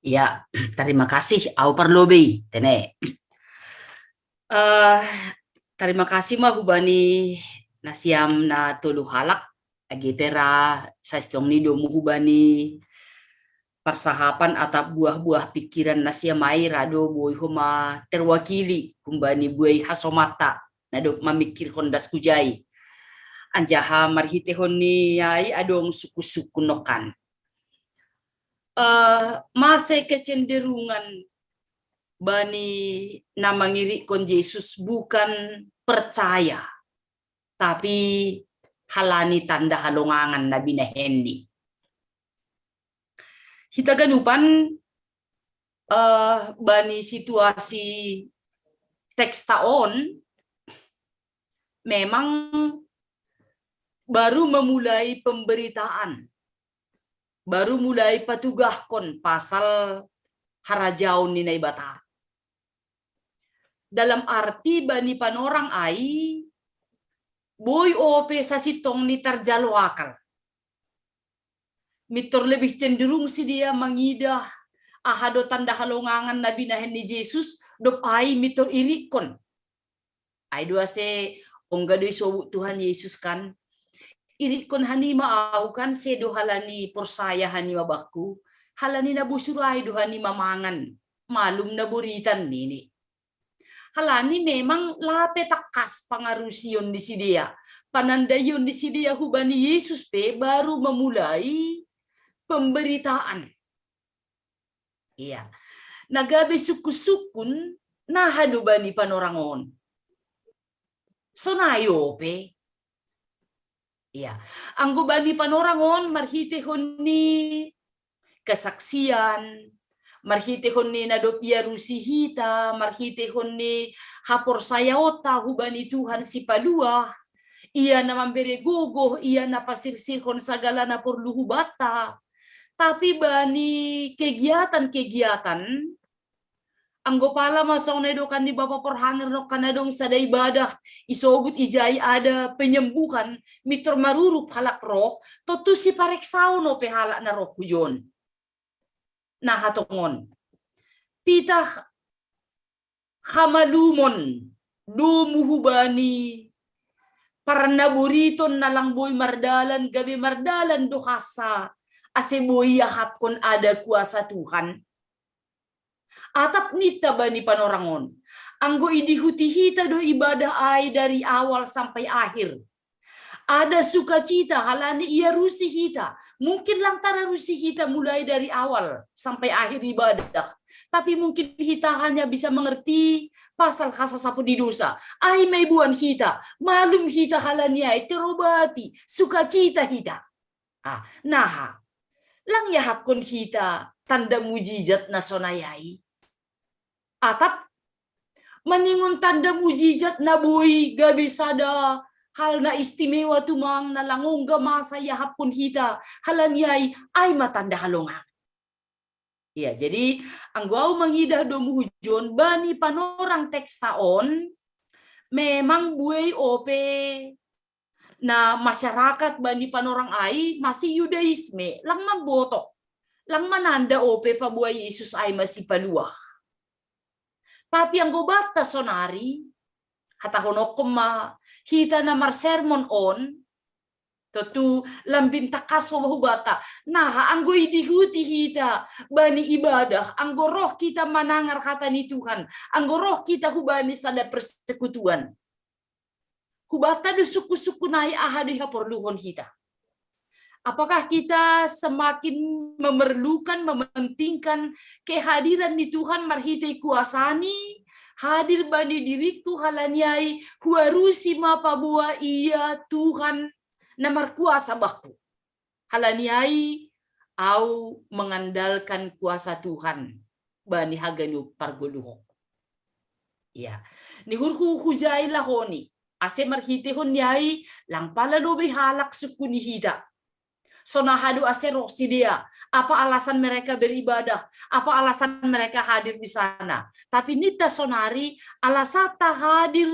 Ya, terima kasih, au parlobei, tene. Eh, terima kasih ma hubani nasiam na tolu halak, age pe ra sasintongni domu hubani parsahapan atap buah-buah pikiran nasiam ai ra do boi homa terwakili humbani buei hasomanta na dob mamikirhon das hujai. Anjaha marhitehon ni ai adong sukun-sukun nongkan. Eh, masa kecenderungan bani na mangirikkon Jesus bukan percaya, tapi halani tanda halongangan na binahenni. Hita ganupan, eh, bani situasi teksta on memang baru memulai pemberitaan, baru mulai patugahkon pasal harajaon ni Naibata. Dalam arti bani panorang ai, boi ope sasintongni tarjalo akal. Mintor lebih cenderung sidea mangidah aha do tanda halongangan na binahen ni Jesus, dob ai mintor irikkon. Ai do ase ongga do isobut Tuhan Yesus kan, irikkon hanima ahu kan sedo halani porsaya hanima bakku, halani na bosur ai do hanima mangan, malum na boritan nini. Halani memang lape tangkas pangarusion ni sidea, panandaion ni sidea hubani Yesus pe baru memulai pemberitaan. Iya. Na gabe sukun-sukun, naha do bani panorang on? Sonai ope. Iya. Anggo bani panorang on marhitehon ni kesaksian, marhitehon ni na dob iarusi hita, marhitehon ni haporsayaonta hubani Tuhan Sipaluah, ia na mambere gogoh, ia na pasirsirhon sagala na porlu hubanta. Tapi bani kegiatan-kegiatan, anggo pala ma songon na idokan ni Bapa Porhanger nongkan adong sada ibadah, isobut ijai ada penyembuhan, mintor marurup halak roh, tontu sipareksaon ope halak na roh hujon. Naha tongon. Pitah hamalumon domu hubani parnaboriton na lang boi mardalan, gabe mardalan do hansa, ase boi iahapkon ada kuasa Tuhan. Atap ninta bani panorang on. Anggo idihuti hita do ibadah ai dari awal sampai akhir, ada sukacita halani iarusi hita. Mungkin lang tararusi hita mulai dari awal sampai akhir ibadah. Tapi mungkin hita hanya bisa mengerti pasal hasasapon ni dosa. Ai ma iboan hita, malum hita halani ai terobati, sukacita hita. Ah, naha. Lang iahapkon hita tanda mujizat na sonai ai. Atap maningon tanda mujizat na boi gabe sada hal na istimewa tumang na lang ongga masa iahapkon hita halani ai, ai ma tanda halongangan. Iya, jadi anggo au mangidah domu hujon bani panorang teksta on, memang buei ope na masyarakat bani panorang ai masih Yudaisme, lang mambotoh, lang mananda ope paboa Yesus ai ma Sipaluah. Tapi anggo banta sonari, hatahononkon ma, hita na marsermon on, Tontu lambin takaso hubata. Nah, anggo idihuti hita bani ibadah, anggo roh hita manangar hata ni Tuhan, anggo roh hita hubani sada persekutuan. Hubata do suku-suku nai aha do ihaporluhon hita. Apakah kita semakin memerlukan, mementingkan kehadiran ni Tuhan marhitei kuasani, hadir bani diriku halani ai huarusi ma paboa ia Tuhan na markuasa bangku. Halani ai au mengandalkan kuasa Tuhan bani haganup pargoluhonku. Iya. Ni hurhu hujai lahoni. Ase marhitehon ni ai lang pala dobe halak suku ni hita. Sonaha do ase roh sidea. Apa alasan mereka beribadah? Apa alasan mereka hadir di sana? Tapi nita sonari alasata hadir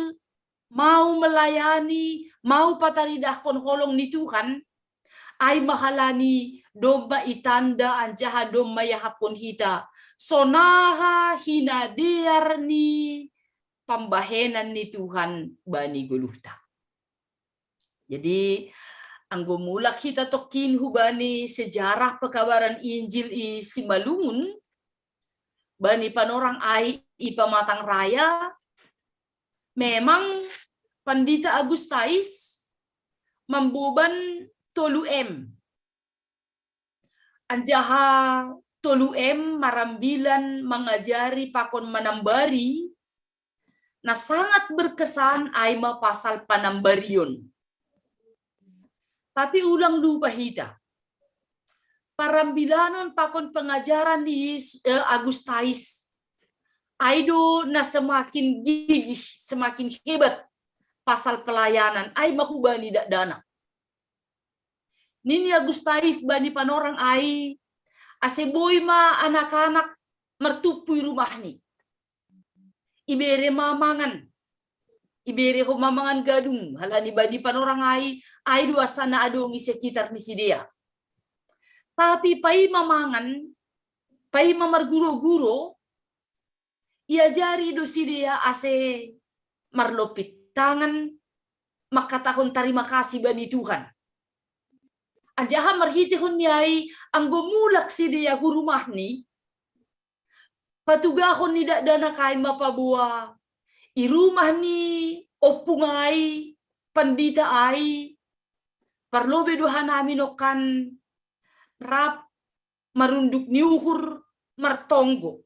mau melayani, mau pataridahkon holong ni Tuhan, ai mahalani domma itanda anjaha domma iahapkon hita sonaha hinadear ni pambahenan ni Tuhan bani goluhta. Jadi anggo mulak hita tokkin hubani sejarah pekabaran Injil i Simalungun, bani panorang ai i Pamatang Raya, memang Pandita Agustais mamboban tolu M. Anjaha tolu M marambilan mangajari pakon manambari, na sangat berkesan ai ma pasal panambarion. Tapi ulang lupa hita. Parambilanon pakon pengajaran ni Agustais. Ai do na semakin gigih, semakin hebat pasal pelayanan, ai ma hubani dakdanak. Nini Agustais bani panorang ai, ase boi ma anak-anak martumpu i rumahni. Ibere ma mangan. Ibere ho ma mangan gadung, halani bani panorang ai, ai do asa na adong i sekitar ni sidea. Tapi paima mangan, paima marguro-guro, iajari do sidea ase marlompit tangan, mangkatahon tarima kasih bani Tuhan. Anjaha marhitehon ni ai anggo mulak sidea hu rumahni, patugahon ni dakdanak ai ma paboa i rumah ni ompung ai, pandita ai, parlobei do hanami nongkan rap marunduk ni uhur martonggo.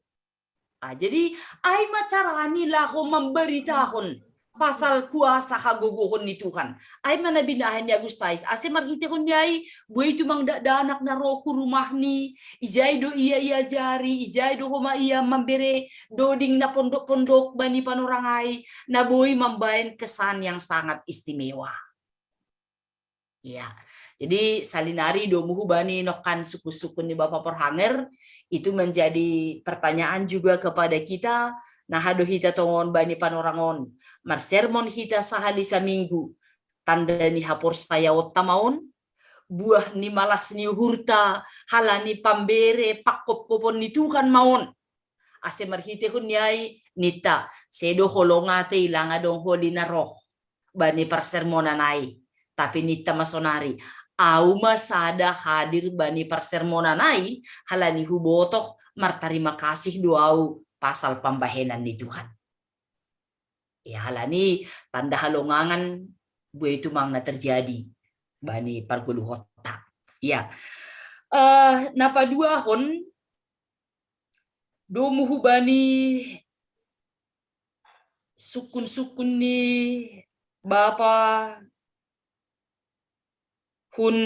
Ah, jadi ai ma carani laho mambaritahon pasal kuasa hagogohon ni Tuhan. Ai ma na binahen ni Agustais, ase marhitehon ni ai boi tumang dakdanak na ro hu rumahni, ijai do ia iajari, ijai do homa ia mambere doding na pondok-pondok bani panorang ai, na boi mambaen kesan yang sangat istimewa. Iya. Jadi salinari domu hubani nongkan sukun-sukun ni Bapa Porhanger, itu menjadi pertanyaan juga kepada kita, na aha do hita tongon bani panorang on, marsermon hita sahali saminggu, tanda ni haporsayaonta ma on, buah ni malas ni uhurta halani pambere pangkopkopon ni Tuhan ma on. Ase marhitehon ni ai ninta, sedo holong ate i lang adong holi na roh bani parsermonan ai. Tapi ninta ma sonari, au ma sada hadir bani parsermonan ai, halani hubotoh martarima kasih do au pasal pambahenan ni Tuhan. Ya, halani tanda halongangan boi tumang na terjadi bani pargoluhonta. Ya. Eh, na paduahon, domu hubani sukun-sukun ni Bapa hun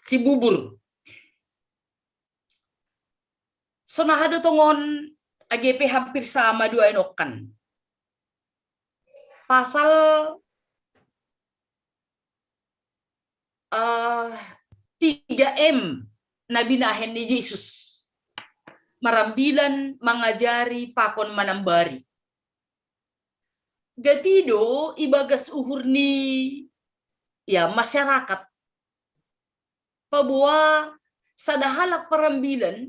Cibubur. Sonaha do tongon, age pe hampir sama do ai nongkan. Pasal eh, tiga M na binahen ni Jesus. Marambilan, mangajari, pakon manambari. Gati do ibagas uhur ni, ya, masyarakat. Paboa sada halak parambilan,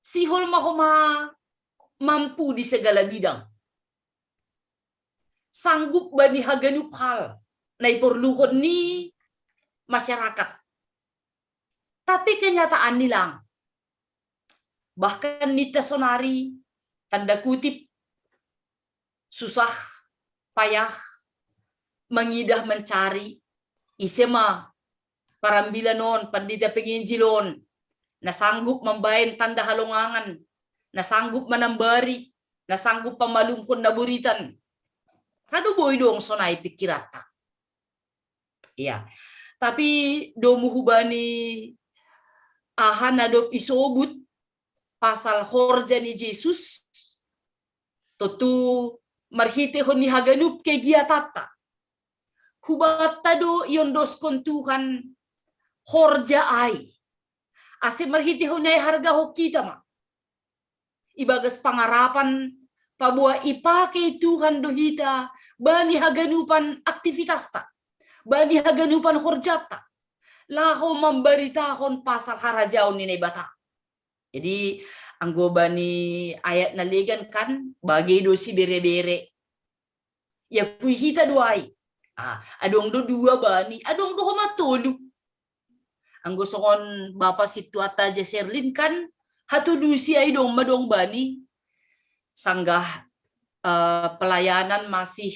sihol ma homa mampu di segala bidang. Sanggup bani haganup hal na iporluhon ni masyarakat. Tapi kenyataan ni lang. Bahkan nita sonari, tanda kutip, susah payah mengidah mencari ise ma parambilan on, pandita penginjil on, na sanggup mambaen tanda halongangan, na sanggup manambari, na sanggup pamalumhon na buritan. Ra do boi dong sonai pikiranta. Iya. Tapi domu hubani aha na dob isobut pasal horja ni Jesus, tontu marhitehon ni haganup kegiatanta. Hubanta do iondoskon Tuhan horja ai. Ase marhitehon ai hargahon hita ma ibagas pangarapan, paboa ipake Tuhan do hita bani haganupan aktivitasta, bani haganupan horjanta, laho mambaritahon pasal harajaon ni Naibata. Jadi anggo bani ayat na legan kan, bage do siberebere. Iakui hita do ai. Ah, adong do dua bani, adong do homa tolu. Anggo songon Bapa Sintuanta Jeserlin kan, hatolusi ai dong ma dong bani, sanggah uh, pelayanan masih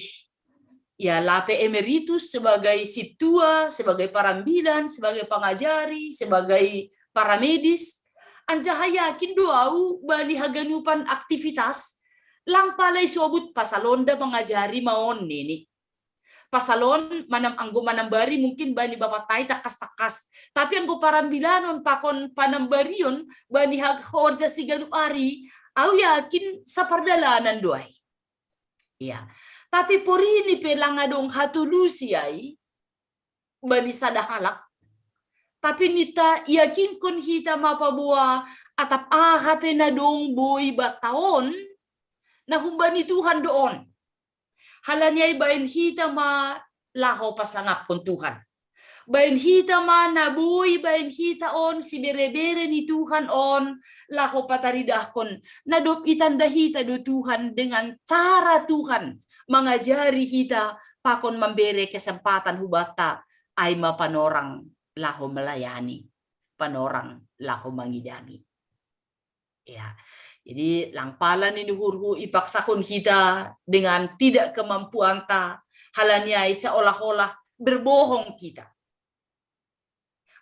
ya lape emeritus sebagai sintua, sebagai parambilan, sebagai pangajari, sebagai paramedis. Anjaha yakin do au bani haganupan aktivitas lang pala isobut pasal on da mangajari ma on nini. Pasal on manam anggo manambari mungkin bani bapatai takkas-takkas. Tapi anggo parambilanon pakon panambarion bani horja siganup ari, au yakin sapardalanan do ai. Iya. Tapi porini pe lang adong hatolusi ai bani sada halak. Tapi nita yakinkon hita ma paboa atap aha pe na dong boi banta on, na humbani Tuhan do on. Halani ai baen hita ma laho pasangapkon Tuhan. Baen hita ma na boi baen hita on siberebere ni Tuhan on, laho pataridahkon na dob itanda hita do Tuhan dengan cara Tuhan mangajari hita pakon mambere kesempatan hubanta, ai ma panorang laho melayani, panorang laho mangidangi. Ya. Jadi lang pala nini uhurhu ipaksahon hita dengan tidak kemampuanta, halani ai seolah-olah berbohong kita.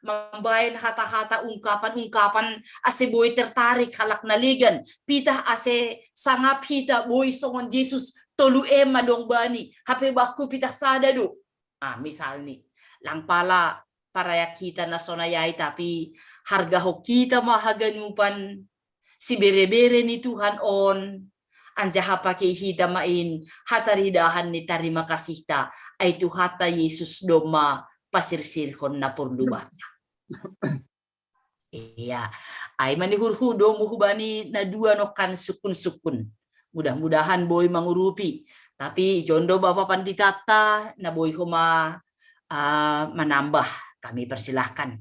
Mambaen hata-hata ungkapan-ungkapan ase boi tertarik halak na legan, pitah ase sangap hita boi songon Jesus, tolu ema dong bani, hape bangku pitah sada do. Ah, misalni, lang pala parayak hita na sonai ai, tapi hargahon hita ma haganupan siberebere ni Tuhan on, anjaha pake hita ma in hataridahan ni tarima kasihta, ai Tuhanta Jesus do ma pasirsirhon na porlu banta. Iya, ai ma ni uhurhu domu hubani na dua nongkan sungkun-sungkun. Mudah-mudahan boi mangurupi. Tapi ijon do Bapa Panditanta na boi homa uh, manambah, kami persilahkan.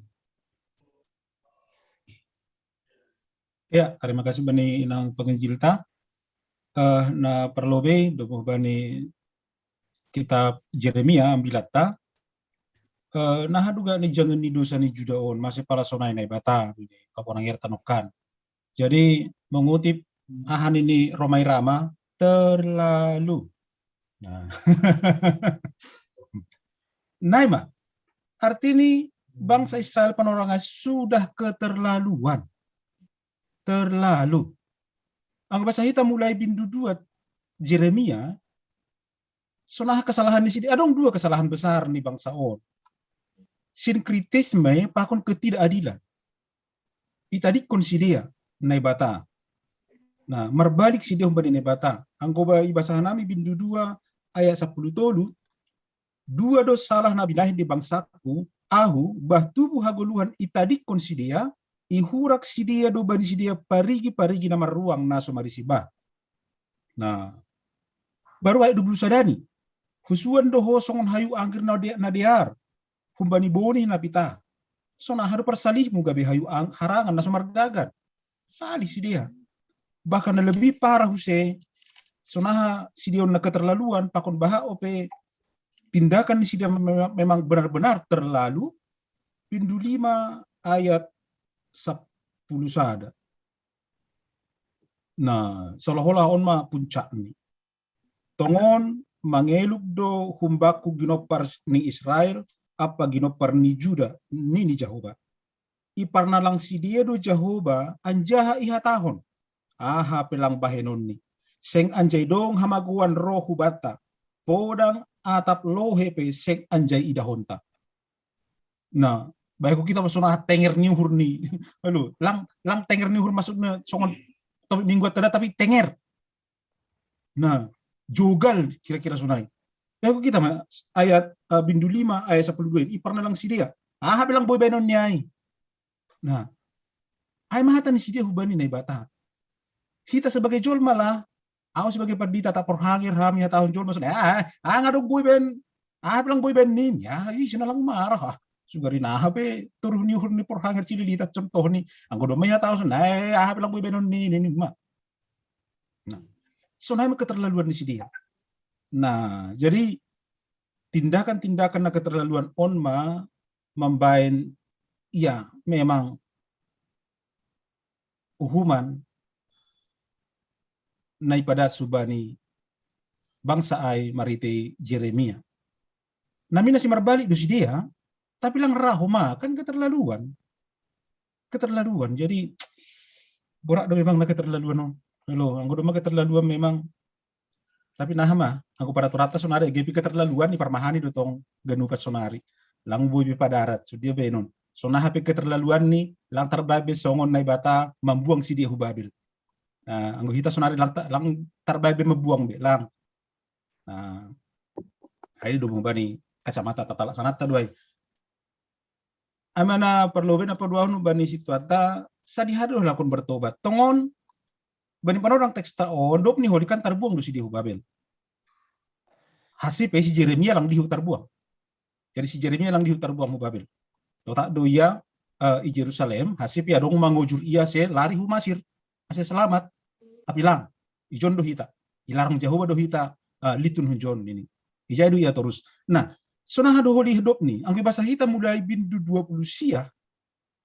Ya, terima kasih bani inang penginjilta. Uh, na parlobei domu hubani kitab Jeremia ambilatta. Uh, na haduga ni jangan ni dosa ni Juda on, masih pala sonai Naibata, kaponang erta nongkan. Jadi mengutip ahan ini Rhoma Irama, terlalu. Nah. Naima, artini bangsa Israel panorangai sudah keterlaluan. Terlalu. Anggo bahasa hita mulai bindu dua Jeremia, sonaha kesalahan ni sidea, adong dua kesalahan besar ni bangsa on. Sinkritisme pakon ketidakadilan. Itadikkon sidea Naibata. Nah, marbalik sidea humbani Naibata. Anggo ba ibasahan nami bindu dua ayat sapuluh tolu, dua do salah na binahen di bangsaku, ahu, bah tubu hagoluhan itadikkon sidea, ihurak sidea do bani sidea parigi-parigi na marruang na so marisi bah. Nah, baru ayat dua puluh sada ni, husuan do ho songon hayu anggir na dear, humbani boni na pitah. Sonaha do parsalihmu gabe hayu ang, harangan na so margagan. Salih sidea. Bahkan na lebih parah use, sonaha sidea on na keterlaluan, pakon baha ope tindakan ni sidea memang benar-benar terlalu, bindu lima ayat sapuluh sada. Nah, seolah-olah on ma puncakni. Tongon mangeluk do humbakku ginompar ni Israel, apa ginompar ni Juda, nini Jahoba. Iparnalang sidea do Jahoba, anjaha ihatahon: Aha pe lang bahenonni? Seng anjai dong hamagoan roh hubanta, podang atap lohe pe seng anjai idahonta. Nah, baik kita masuk tenger ni uhur ni. Lalu, lang lang tenger ni uhur maksudnya songon topik minggu tada tapi tenger. Nah, jogal kira-kira sonai. Baik kita ma ayat uh, bindu lima ayat sepuluh dua. Iparnalang sidea. Aha pe lang boi baenon ni ai. Nah, ai mahata ni sidea hubani Naibata. Kita sebagai jolma lah, au sebagai pandita tak porhanger hami hatahon jolma sonai. Ah, ah, ngadong boi baen. Ah, pe lang boi baen nin. Ya, ih, sinalang marah. Ah, sugari naha pe toruh ni uhur ni porhanger cililita contoh ni. Anggo doma ihatahon sonai, ah, pe lang boi baenon nin, ini ma. Nah, sonai ma keterlaluan ni sidea. Nah, jadi tindakan-tindakan na keterlaluan on ma mambaen ia memang uhuman na ipadas hubani bangsa ai marhitei Jeremia. Namina si marbalik do sidea, tapi lang raho ma kan keterlaluan. Keterlaluan. Jadi borak do memang na keterlaluan on. Lo, anggo doma keterlaluan memang. Tapi naha ma, anggo pada turata sonari gepi keterlaluan ni parmahani do tong ganupan sonari. Lang boi be padarat, sudia baenon. Sonaha pe keterlaluan ni, lang tarbabe songon Naibata mambuang sidea hu Babel. Nah, anggo hita sonari lang, lang tarbabe mambuang be, lang. Nah, ai do bani kacamata tata laksanata do ai. Amana perlu be na paduahon bani situata sadiha do lakon bertobat. Tongon bani panorang teksta on dop ni holi kan tarbuang do sidea hu Babel. Hasi pe si Jeremia lang dihut tarbuang. Jadi si Jeremia lang dihut tarbuang hu Babel. Totak do ia uh, i Jerusalem, hasi pe adong mangojur ia se lari hu Masir. Ase selamat. Tapi lang, ijon do hita. Ilarang Jahowa do hita uh, litun hujon ini. Ijai do ia terus. Nah, sonaha do holi dop ni, anggo basa hita mulai bindu dua puluh sia,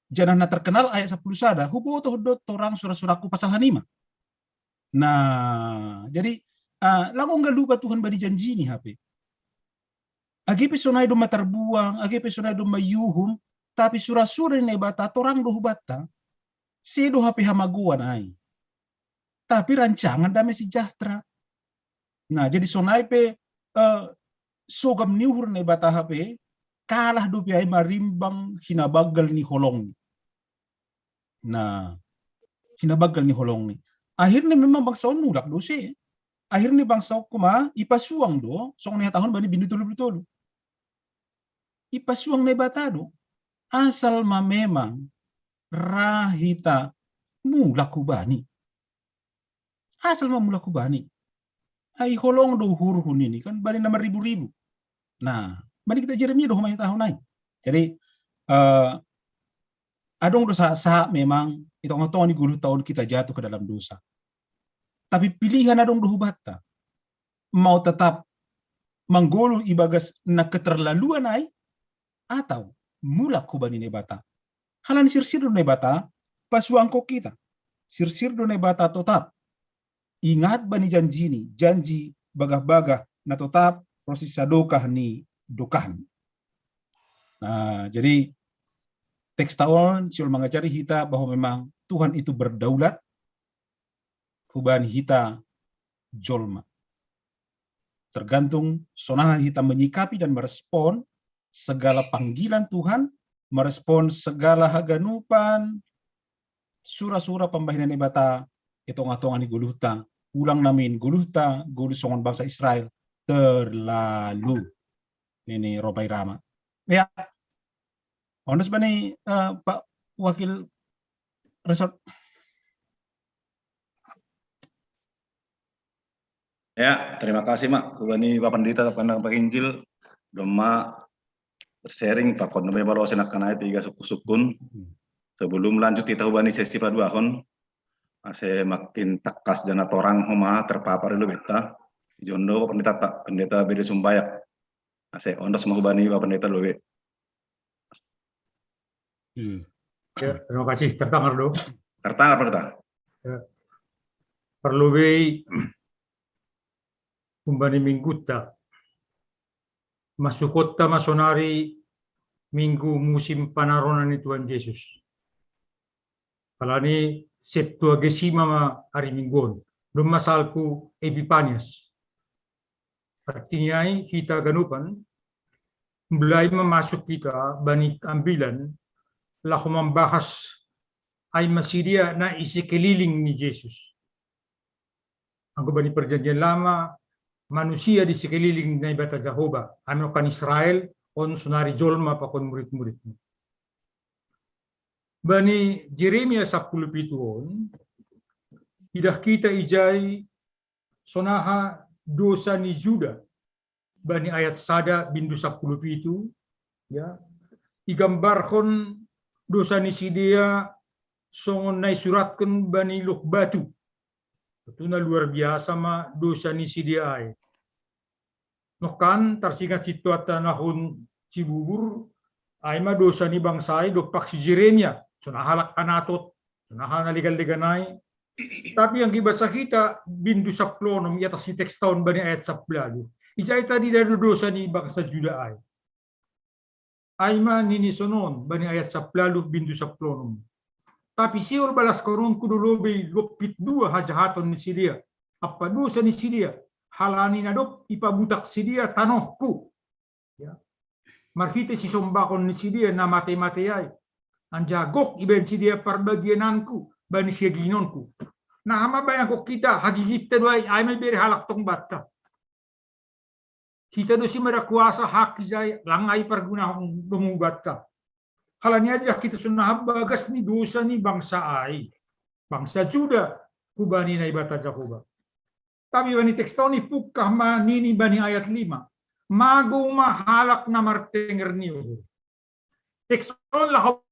janah na terkenal ayat sepuluh sada, hubotoh do torang sura-suraku pasal hanima. Nah, jadi uh, lang ongga lupa Tuhan bani janji ni hape. Age pe sonai do matarbuang, age pe sonai do mayuhum, tapi sura-sura ni Naibata torang do hubatta, sedo hape hamagoan ai. Tapi rancangan damai sejahtera. Nah, jadi sonai pe uh, sogam ni uhur Naibata hape, kalah dope ai marimbang hinabagal ni holong. Nah, hinabagal ni holong ni. Akhirnya memang bangsa on mulak do se. Akhirnya bangsa on kuma ipasuang do, songon ni hatahon bani bindu tolu puluh tolu. Ipasuang Naibata do. Asal ma memang rahita mulak hubani. Asal ma mulak hubani. Ai holong do uhurhu nini kan bani na marribu-ribu. Nah, bani kita Jeremia do homa tahun ai. Jadi uh, adong dosa sa memang itu tengah-tengah ni gulu tahun kita jatuh ke dalam dosa. Tapi pilihan adong do hubatta. Mau tetap manggolu ibagas na keterlaluan ai atau mulak hubani Naibata. Halani sirsir do Naibata pasuangko kita. Sirsir do Naibata totap ingat bani janjini, janji bagah-bagah na totap rosi sadokah ni dokahni. Nah, jadi teksta on siul mangajari hita bahwa memang Tuhan itu berdaulat hubani hita jolma. Tergantung sonaha hita menyikapi dan merespon segala panggilan Tuhan, merespon segala haganupan sura-sura pambahenan Naibata i tongah-tongah ni goluhta, ulang namin goluhta, goluh songon bangsa Israel terlalu nini Robai Rama. Ya, ones bani uh, Pak Wakil Resort. Ya, terima kasih Mak. Hubani Bapak Pendeta, Bapak Injil, doma bersharing pakon doma baru saya nak kenai tiga suku-sukun. Sebelum lanjut kita hubani sesi paduahon, ase makin takas jana torang homa terpapar dulu beta. Jondo Bapak Pendeta, Pak Pendeta beda sumbayak. Ase ondos mau hubani Bapak Pendeta dulu. Ya, terima kasih. Tertangar do. Tertangar, Pendeta. Parlobei umbani minggunta. Masukotta ma sonari minggu musim panaronan ni Tuhan Yesus. Alani Septuagesima ma ari minggu on. Doma salpu Epipanias. Artinya hita ganupan, mulai ma masuk hita bani ambilan laho mambahas ai ma sidea na i sekeliling ni Yesus. Anggo bani Perjanjian Lama, manusia di sekeliling Naibata Jahowa, ai ma kan Israel, on sonari jolma pakon murid-muridna. Bani Jeremia sampulu pitu on, idah hita ijai sonaha dosa ni Juda, bani ayat sada bindu sampulu pitu, ya, igambarhon dosa ni sidea songon na isuratken bani loh batu. Tentu na luar biasa ma dosa ni sidea ai. Nohkan tarsingat situata na hun Cibubur, ai ma dosa ni bangsa ai dompak si Jeremia, sonaha halak Anatot, sonaha na legan-legan ai. Tapi anggo ibasa hita bindu sampulu onom i atas ni teks on bani ayat sampulu ualu, ijai tadida do dosa ni bangsa Juda ai. Ai ma nini sonon bani ayat sampulu ualu bindu sampulu onom. Tapi sihol balaskononku do lobei lompit dua hajahaton ni sidea, ampa dosa ni sidea, halani na dob ipabutak sidea tanohku. Ya. Marhite sisombahon ni sidea na mate-mate ai. Anjaha gok ibaen sidea parbagiananku bani siagihnonku. Naha ma baen gok hita, hagigitta do ai, ai ma ibere halak tong banta. Hita do simada kuasa hak ijai, lang ai pargunahon domu banta. Halani ai idah hita sonaha bagas ni dosa ni bangsa ai. Bangsa Juda, hubani Naibata Jahowa. Tapi bani teks on ipungkah ma nini bani ayat lima. Mago ma halak na martenger ni uhur. Teks on laho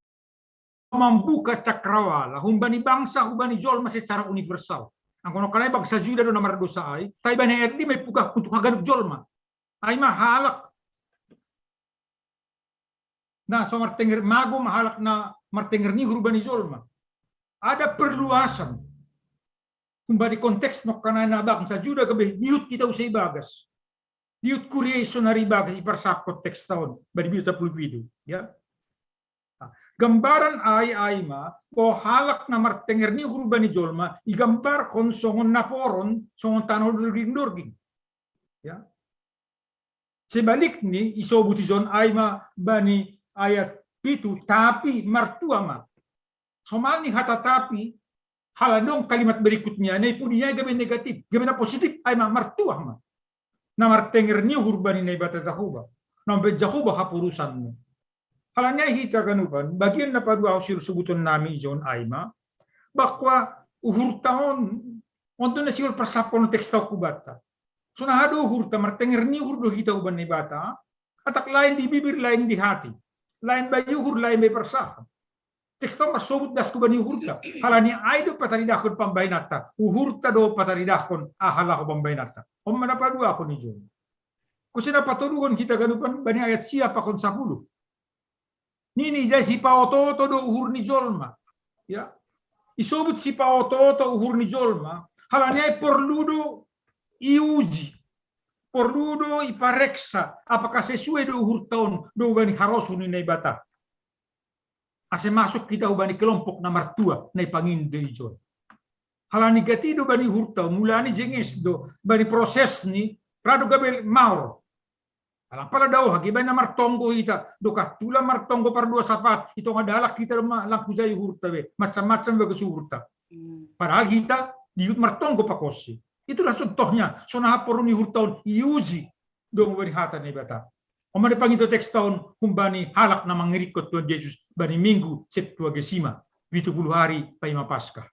mambuka cakrawala, humbani bangsa, humbani jolma secara universal. Anggo nohkan ai bangsa Juda do na mardosa ai, tapi bani ayat lima ipungkah untuk haganup jolma. Ai ma halak na so martenger, mago ma halak na martenger ni uhur bani jolma. Ada perluasan. Humbani konteks nohkan ai na bangsa Juda gabe diihut hita use ibagas. Diihut kuria i sonari ibagas iparsahapkon teks on, bani bindu sampulu pitu, ya. Nah, gambaran ai, ai ma, o halak na martenger ni uhur bani jolma, igambarhon songon naporon, songon tano dorging-dorging. Ya. Sebalikni, isobut ijon ai ma bani ayat pitu, tapi martua ma. Somalni hata tapi, halani dong kalimat berikutnya, na ipudi ai gabe negatif, gabe na positif, ai ma martua ma. Na martenger ni uhur bani Naibata Jahowa, na umbaen Jahowa haporusanmu. Halani ai hita ganupan, bagian na paduahon sisobuton nami ijon ai ma, bahwa uhurta on, on do na sihol parsahapon teks on hubanta. Sonaha do uhurta, martenger ni uhur do hita huban Naibata, atak lain di bibir, lain di hati. Lain bai uhur, lain bai parsahap. Teks on marsobut das hubani uhurta. Halani ai do pataridahkon pambahenanta. Uhurta do pataridahkon aha laho pambahenanta. On ma na paduahon ijon. Kuse na patoluhon hita ganupan bani ayat sia pakon sapuluh. Nini ijai sipaoto-oto do uhur ni jolma. Ya. Isobut sipaoto-oto uhur ni jolma. Halani ai porlu do iuji. Porlu do ipareksa. Apakah sesuai do uhurta on do bani harosuh ni Naibata. Ase masuk hita hubani kelompok na martua na ipangindo ijon. Halani gati do bani uhurta, mulani jenges do, bani prosesni, ra do gabe maol. Alai pala dao hagi baen na martonggo hita, doka tula martonggo pardua sapat, i tonga dalan hita do ma langkujai uhurta be, macam-macam bagas uhurta. Padahal hita diihut martonggo pakonsi. Itulah contohnya, sonaha porlu ni uhurta on iuji, do bani hata Naibata. On ma na pangindo teks on, humbani halak na mangirikkon Tuhan Yesus, bani minggu Septuagesima, pitu puluh hari paima Paskah.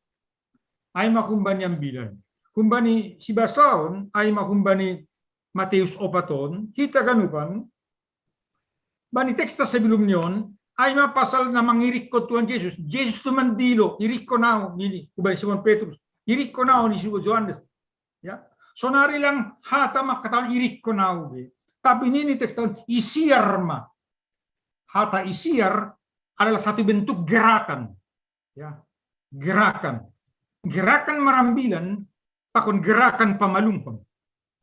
Ai ma humbani ambilan. Humbani sibasaon, ai ma humbani Mateus opat on, hita ganupan, bani teks ta sebelum ni on, ai ma pasal na mangirikkon Tuhan Yesus. Yesus tu mandilo, irikkon au, nini, humbani Simon Petrus. Irikkon au, nini si Johannes. Ya. Sonari lang hata mangkatahon irikkon au be. Tapi nini teks on, isiar ma. Hata isiar, adalah satu bentuk gerakan. Ya, gerakan. Gerakan marambilan, pakon gerakan pamalumhon.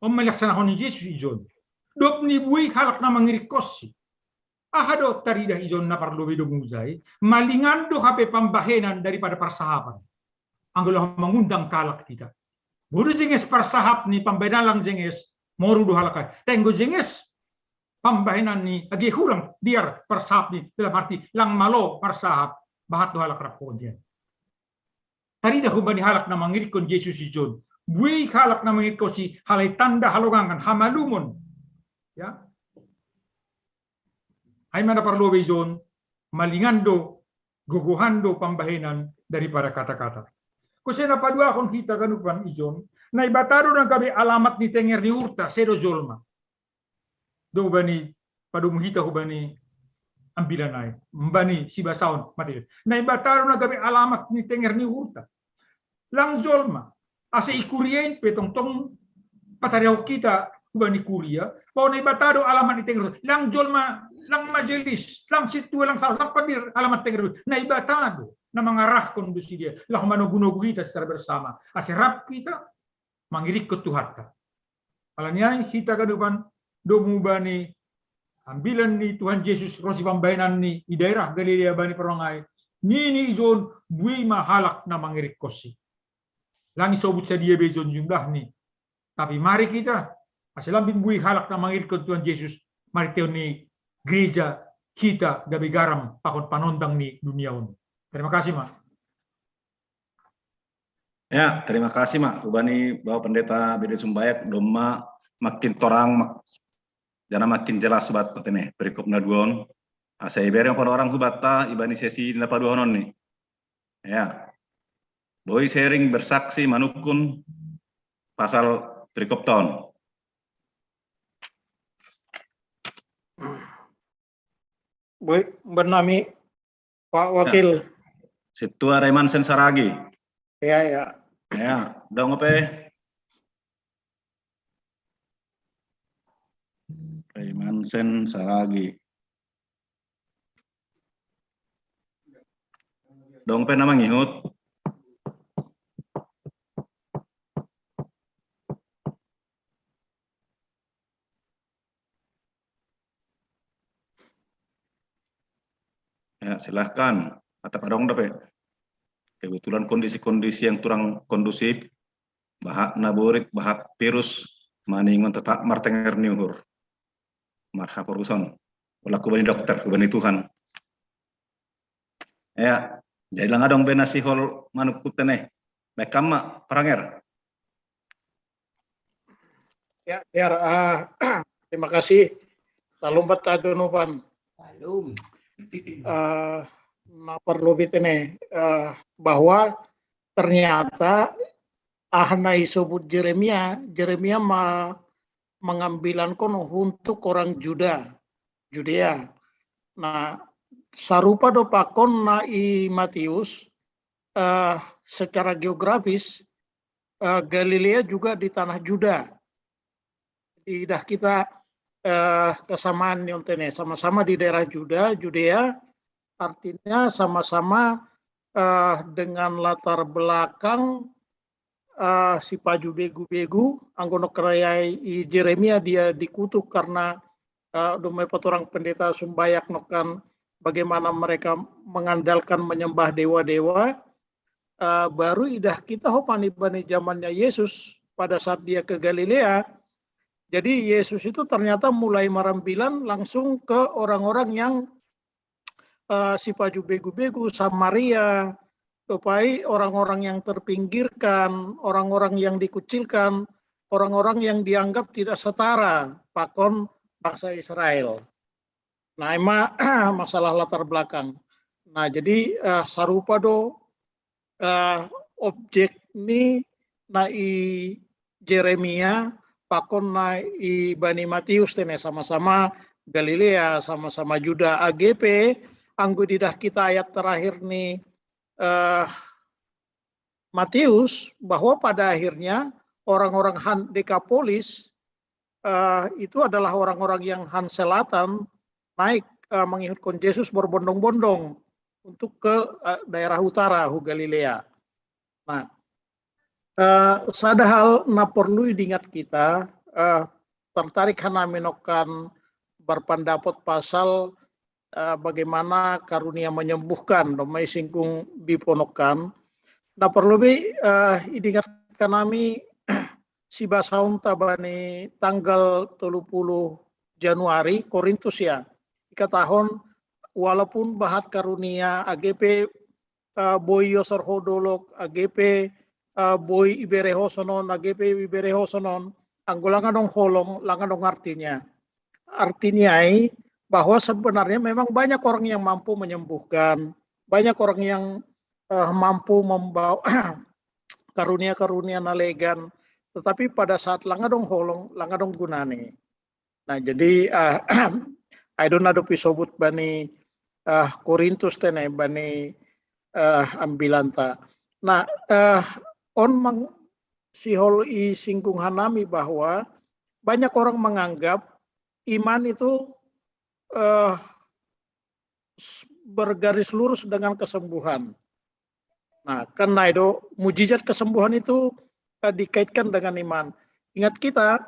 Om malaksanahon ni Jesus ijon. Dob ni buei halak na mangirikkonsi. Aha do taridah ijon na parlobei domu ijai, malingan do hape pambahenan daripada parsahapan. Anggo laho mangundang halak hita. Bodo jenges parsahap ni pambahenan lang jenges, moru do halak ai. Tenggo jenges pambahenan ni age hurang diar parsahap ni dalam arti lang malo parsahap, bahat do halak rap konjen. Taridah humbani halak na mangirikkon Jesus ijon. Buei halak na mangirikkonsi halai tanda halongangan, hamalumon. Ya. Ai mana parlobei ijon, malingan do, gogohan do pambahenan daripada kata-kata. Kose na paduahon hita ganupan ijon, Naibata do na gabe alamat ni tenger ni uhurta, sedo jolma. Do hubani, padomu hita hubani ambilan ai, hubani sibasaon mate. Naibata do na gabe alamat ni tenger ni uhurta. Lang jolma, ase i kuria in pe tongtong patarihon hita hubani kuria, bahwa Naibata do alamat ni tenger. Lang jolma, lang majelis, lang sintua, lang salas, lang pandir alamat tenger. Naibata do na mangarahkon do sidea, laho manogu-nogu hita secara bersama. Ase rap hita mangirikkon Tuhanta. Alani ai hita ganupan domu bani ambilan ni Tuhan Jesus ro sipambahenan ni i daerah Galilea bani paruang ai, nini ijon buei ma halak na mangirikkonsi. Lang isobut sadia be ijon jumlahni. Tapi mari hita, ase lambin buei halak na mangirikkon Tuhan Jesus, mari teon ni gereja hita gabe garam pakon panondang ni dunia on. Terima kasih ma. Ya, terima kasih ma hubani Bapak Pendeta Bede Sumbayak, domma makin torang mak, jana makin jelas buat patene perikop na duon. Asa iberi orang hubata ibani sesi na paduahonon ni. Ya. Boi sharing bersaksi manukun pasal perikop ton. Boi, benami Pak Wakil. Situa Reman Sensaragi. Ya, ya. Ya, dong apa? Reman Sensaragi. Dong pe na mangihut. Ya, silahkan. Atap adong dope. Kebetulan kondisi-kondisi yang kurang kondusif, bahat naborit, bahat virus, maningon tetap martenger ni uhur. Marhaporuson. Ola hubani dokter, hubani Tuhan. Ya, jadi lang adong be na sihol manukun tene. Baik kama, paranger. Ya, biar uh, terima kasih. Salam buat Tagonopan. Salam. Uh, na perlu bitene uh, bahwa ternyata ahna isobut Jeremia, Jeremia ma, mengambilan kono untuk orang Juda, Judea. Nah, sarupa do pakon na i Matius, uh, secara geografis uh, Galilea juga di tanah Juda. Idah kita uh, kesamaan ni ontene, sama-sama di daerah Juda, Judea, artinya sama-sama uh, dengan latar belakang uh, si paju begu-begu, anggo nokerayai i Jeremia dia dikutuk karena uh, domai patorang pendeta Sumbayak nokan bagaimana mereka mengandalkan menyembah dewa-dewa, uh, baru idah kita ho pani bani zamannya Yesus pada saat dia ke Galilea. Jadi Yesus itu ternyata mulai marambilan langsung ke orang-orang yang uh, si paju begu-begu, Samaria, topai orang-orang yang terpinggirkan, orang-orang yang dikucilkan, orang-orang yang dianggap tidak setara pakon bangsa Israel. Nah, ima masalah latar belakang. Nah, jadi uh, sarupa do uh, objek ni na i Jeremia pakon na i bani Matius tene, sama-sama Galilea, sama-sama Juda. Age pe anggo didah kita ayat terakhir ni uh, Matius, bahwa pada akhirnya orang-orang han Dekapolis uh, itu adalah orang-orang yang han selatan naik uh, mangihutkan Yesus berbondong-bondong untuk ke uh, daerah utara hu Galilea. Nah, uh, sada hal na perlu diingat kita, uh, tertarik hanami nokan berpendapat pasal uh, bagaimana karunia menyembuhkan, do mai singkung biponokan. Na perlu bi uh, idingat kanami si basaunta bani tanggal tolu puluh Januari Korintus ya. Ikatahon walaupun bahat karunia A G P uh, boi yosor ho dolok, A G P uh, boi iberehosonon, A G P iberehosonon, anggo langa dong holong, langa dong artinya. Artinya bahwa sebenarnya memang banyak orang yang mampu menyembuhkan, banyak orang yang uh, mampu membawa karunia-karunia nalegan, tetapi pada saat langa dong holong, langa dong gunani. Nah, jadi uh, I don't know dopi sobut bani uh, Korintus tene bani uh, ambilanta. Nah, uh, on mang sihol i singkung hanami bahwa banyak orang menganggap iman itu uh, bergaris lurus dengan kesembuhan. Nah, karena itu mujizat kesembuhan itu uh, dikaitkan dengan iman. Ingat kita,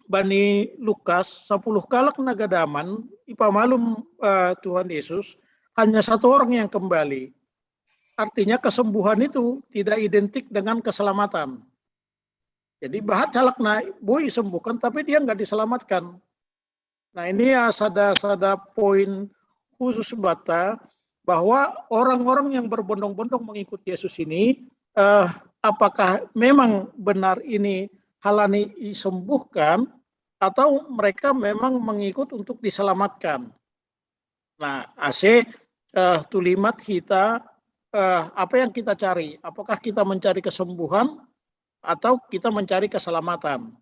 bani Lukas, sepuluh kalak nagadaman ipamalum uh, Tuhan Yesus, hanya satu orang yang kembali. Artinya kesembuhan itu tidak identik dengan keselamatan. Jadi bahat halak na boi sembuhkan, tapi dia nggak diselamatkan. Nah, ini ya sada sada poin khusus bata bahwa orang-orang yang berbondong-bondong mengikut Yesus ini, eh, apakah memang benar ini halani disembuhkan atau mereka memang mengikut untuk diselamatkan? Nah, ase eh, tulimat kita eh, apa yang kita cari? Apakah kita mencari kesembuhan atau kita mencari keselamatan?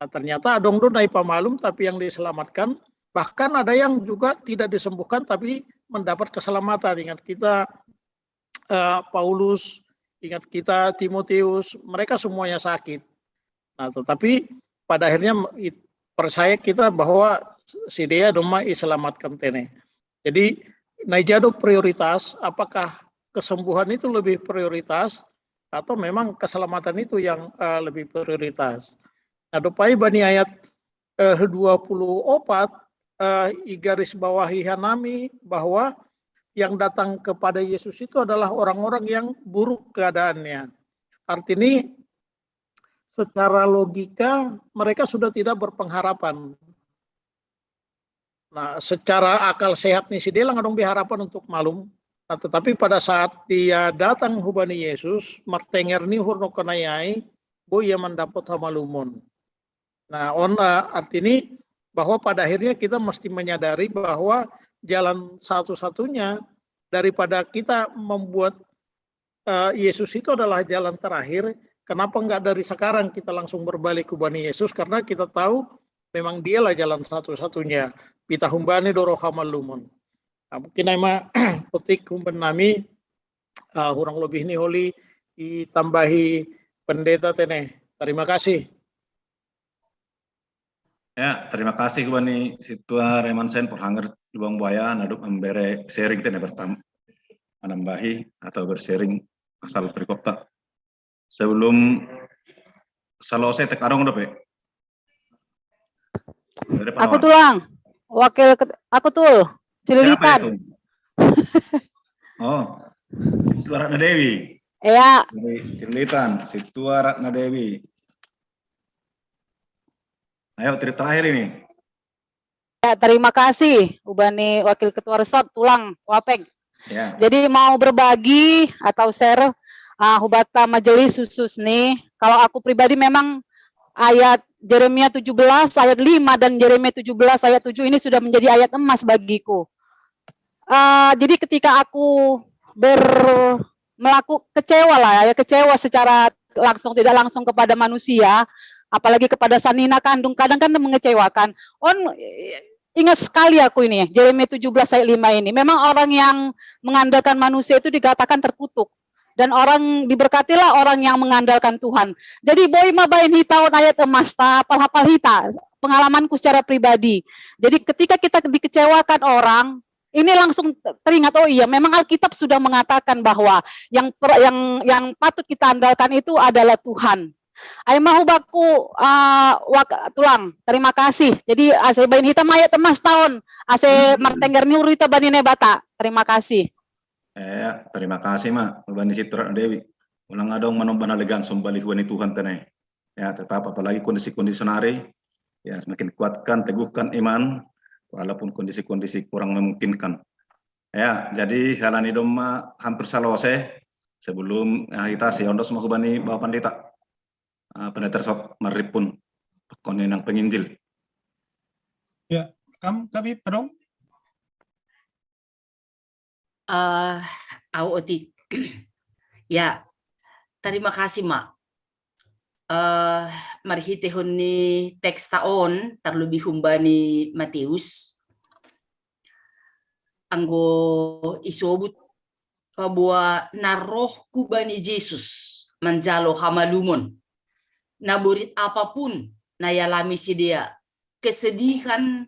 Nah, ternyata adong do nai pamalum tapi yang diselamatkan, bahkan ada yang juga tidak disembuhkan tapi mendapat keselamatan. Ingat kita eh, Paulus, ingat kita Timotius, mereka semuanya sakit. Nah, tetapi pada akhirnya percaya kita bahwa si dia doma diselamatkan tene. Jadi, naijado prioritas, apakah kesembuhan itu lebih prioritas atau memang keselamatan itu yang uh, lebih prioritas? Nah, dopai bani ayat uh, dua puluh opat uh, igaris bawahi hanami bahwa yang datang kepada Yesus itu adalah orang-orang yang buruk keadaannya. Artinya secara logika mereka sudah tidak berpengharapan. Nah, secara akal sehat ni si dia lang adong harapan untuk malum. Nah, tetapi pada saat dia datang hubani Yesus, martenger ni hurno kenayai, bo ia mendapat hamalumon. Nah, on arti ini bahwa pada akhirnya kita mesti menyadari bahwa jalan satu-satunya daripada kita membuat uh, Yesus itu adalah jalan terakhir. Kenapa enggak dari sekarang kita langsung berbalik ke Bani Yesus? Karena kita tahu memang dialah jalan satu-satunya. Pita humbani doro hamalumon. Nah, mungkin nama petik humban nami uh, kurang lebih ni holi ditambahi pendeta tene. Terima kasih. Ya, terima kasih Bani Situa Remansen Porhanger Lubang Buaya naduk memberi sharing tene pertama menambahi atau bersharing pasal perikopta. Sebelum selesai tekarong udah, Pe. Aku tulang. Wakil aku tuh. Cililitan. Oh. Itu Ratna Dewi. Iya. Cililitan, Situa Ratna Dewi. Ayo, trip terakhir ini. Ya, terima kasih Ubani Wakil Ketua Resort, Tulang, Wapeng. Ya. Jadi mau berbagi atau share uh, hubata majelis khusus nih. Kalau aku pribadi memang ayat Jeremia tujuh belas ayat lima dan Jeremia tujuh belas ayat tujuh ini sudah menjadi ayat emas bagiku. Uh, jadi ketika aku ber melaku kecewa lah ya, kecewa secara langsung tidak langsung kepada manusia, apalagi kepada sanina kandung, kadang kan mengecewakan. On ingat sekali aku ini, Jeremia tujuh belas ayat lima ini. Memang orang yang mengandalkan manusia itu dikatakan terkutuk. Dan orang diberkatilah orang yang mengandalkan Tuhan. Jadi boi ma baen hita on ayat emas ta hapal-hapal hita. pengalamanku secara pribadi. Jadi ketika kita dikecewakan orang, ini langsung teringat, oh iya, memang Alkitab sudah mengatakan bahwa yang per, yang yang patut kita andalkan itu adalah Tuhan. Ai mahu baku uh, wak, tulang. Terima kasih. Jadi ase bain hita maya temas tahun ase martengger ni urita banine bata. Terima kasih. Eh, terima kasih ma bani si Turan Dewi. Ulang adong manom bana legan sombali huani Tuhan tenai. Ya, tetap apalagi kondisi-kondisi nari, ya semakin kuatkan, teguhkan iman walaupun kondisi-kondisi kurang memungkinkan. Ya, jadi halani domma hampir salose. Sebelum ya, kita si ondos mau bani Bapak Pandita. Uh, pendeta sot maripun pekoni nang penginjil. Ya, kam kami padong. Uh, au otik. Ya, terima kasih ma. Uh, marhitehon ni teksta on terlebih humbani Matius. Anggo isobut pabua na rohku bani Jesus manjalo hamalumon. Na borit apapun na yalami sidea, kesedihan,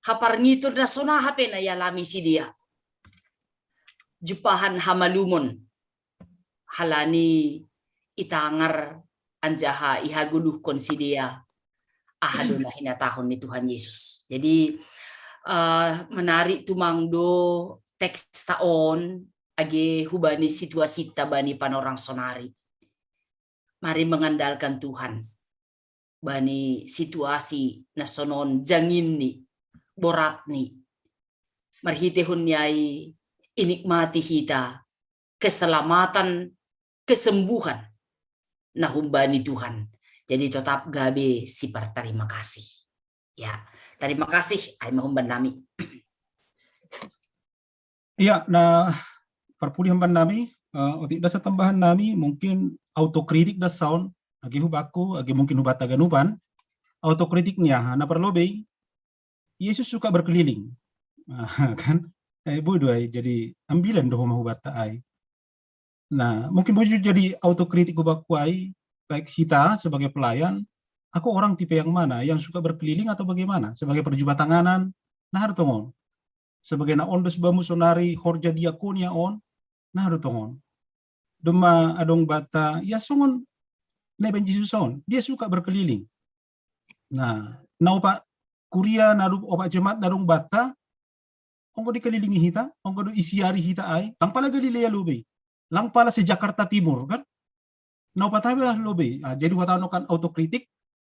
haparngiton na sonaha pe na yalami sidea. Jupahan hamalumon halani itangar anjaha ihaguluhkon sidea aha do na hinatahon ni Tuhan Yesus. Jadi uh, menarik tumang do teksta on age hubani situasi ta bani panorang sonari. Mari mengandalkan Tuhan bani situasi na sonon janginni, boratni. Marhitehon ni ai inikmati hita keselamatan, kesembuhan na humbani Tuhan. Jadi tetap gabe sipar terima kasih. Ya, terima kasih ai mahumban nami. Iya, nah parpudi humban nami, uh, otik dasa tambahan nami mungkin autokritik da sound, agi hubaku, agi mungkin hubat taganupan, autokritik nia, na parlobei, Yesus suka berkeliling. Nah, kan? Eh, bodoh ai, jadi ambilan doh homa hubat ai. Nah, mungkin bujur jadi autokritik hubaku ai, baik kita sebagai pelayan, aku orang tipe yang mana, yang suka berkeliling atau bagaimana? Sebagai perjubatanganan, nah harus tongon. Sebagai na ondos bamu sonari horja diakonia on, nah harus tongon. Doma adong bata, ya songon neben Jesus on, dia suka berkeliling. Nah, na opa kuria na opa jemaat na dong bata, onggo dikelilingi hita, onggo do isiari hita ai, lang pala Galilea lobei, lang pala se Jakarta Timur kan. Na opa tabe lah lobei. Ah, jadi watano kan autokritik.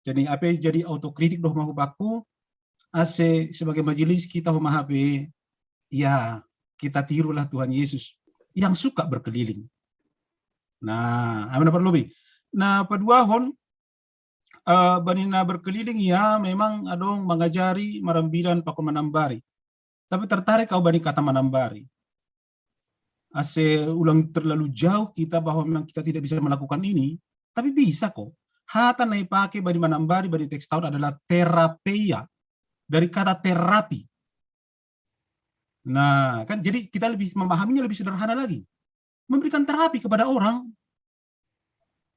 Jadi apa jadi autokritik doh mahu baku ase sebagai majelis kita homa hape ya kita tirulah Tuhan Yesus yang suka berkeliling. Nah, apa na perlu bi? Nah, paduahon uh, bani na berkeliling ya memang adong mangajari marambilan pakon manambari. Tapi tertarik kau bani kata manambari. Ase ulang terlalu jauh kita bahwa memang kita tidak bisa melakukan ini, tapi bisa kok. Hata na ipake bani manambari bani teks tahun adalah terapeia, dari kata terapi. Nah, kan jadi kita lebih memahaminya lebih sederhana lagi. Memberikan terapi kepada orang.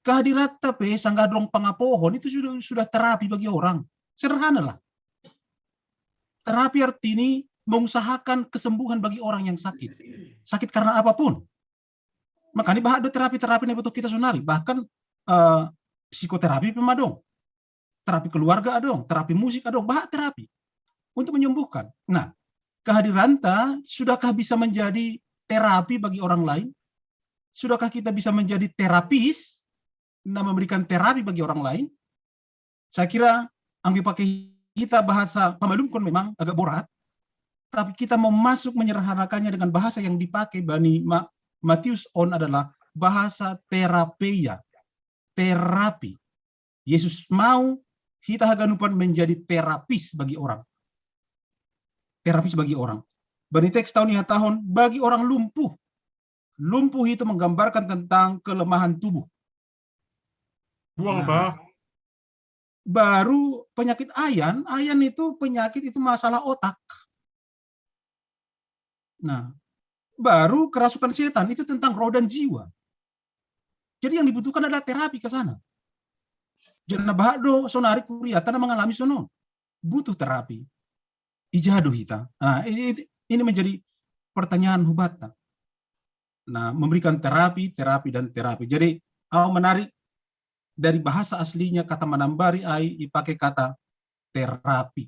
Kehadiran tapi sanggah dong pangapohon itu sudah sudah terapi bagi orang. Sederhana lah. Terapi arti ini mengusahakan kesembuhan bagi orang yang sakit. Sakit karena apapun. Makanya bahak do terapi-terapi na betul kita sonari. Bahkan uh, psikoterapi pemadong. Terapi keluarga adong, terapi musik adong, bahak terapi. Untuk menyembuhkan. Nah, kehadiranta sudahkah bisa menjadi terapi bagi orang lain? Sudahkah kita bisa menjadi terapis, nah memberikan terapi bagi orang lain? Saya kira anggi pakai kita bahasa pamalumkon memang agak borat, tapi kita mau masuk menyederhanakannya dengan bahasa yang dipakai bani Matius on adalah bahasa terapeia, terapi. Yesus mau hita haganupan menjadi terapis bagi orang. Terapis bagi orang. Bani teks tahun ini tahun bagi orang lumpuh. Lumpuh itu menggambarkan tentang kelemahan tubuh. Buang nah, bah. Baru penyakit ayan, ayan itu penyakit itu masalah otak. Nah, baru kerasukan setan itu tentang roh dan jiwa. Jadi yang dibutuhkan adalah terapi ke sana. Janah bahat do sonari kuria ta na mangalami sono. Butuh terapi. Ija do hita. Nah, ini, ini menjadi pertanyaan hubatta. Nah, memberikan terapi, terapi, dan terapi. Jadi, au menarik dari bahasa aslinya kata manambari ai dipakai kata terapi.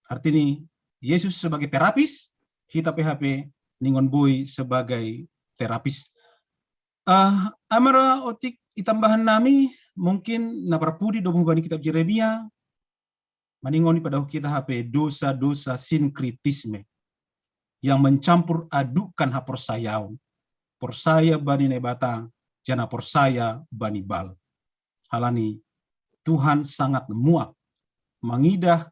Artinya, Yesus sebagai terapis, hita P H P Ningon Bui sebagai terapis. Ah, amara otik itambahan nami, mungkin na parpudi do hubani kitab Jeremia, maningon i padahu kita hape dosa-dosa sinkritisme yang mencampur adukkan haporsayaon, porsaya bani Naibata, janah porsaya bani Baal. Halani Tuhan sangat muak mangidah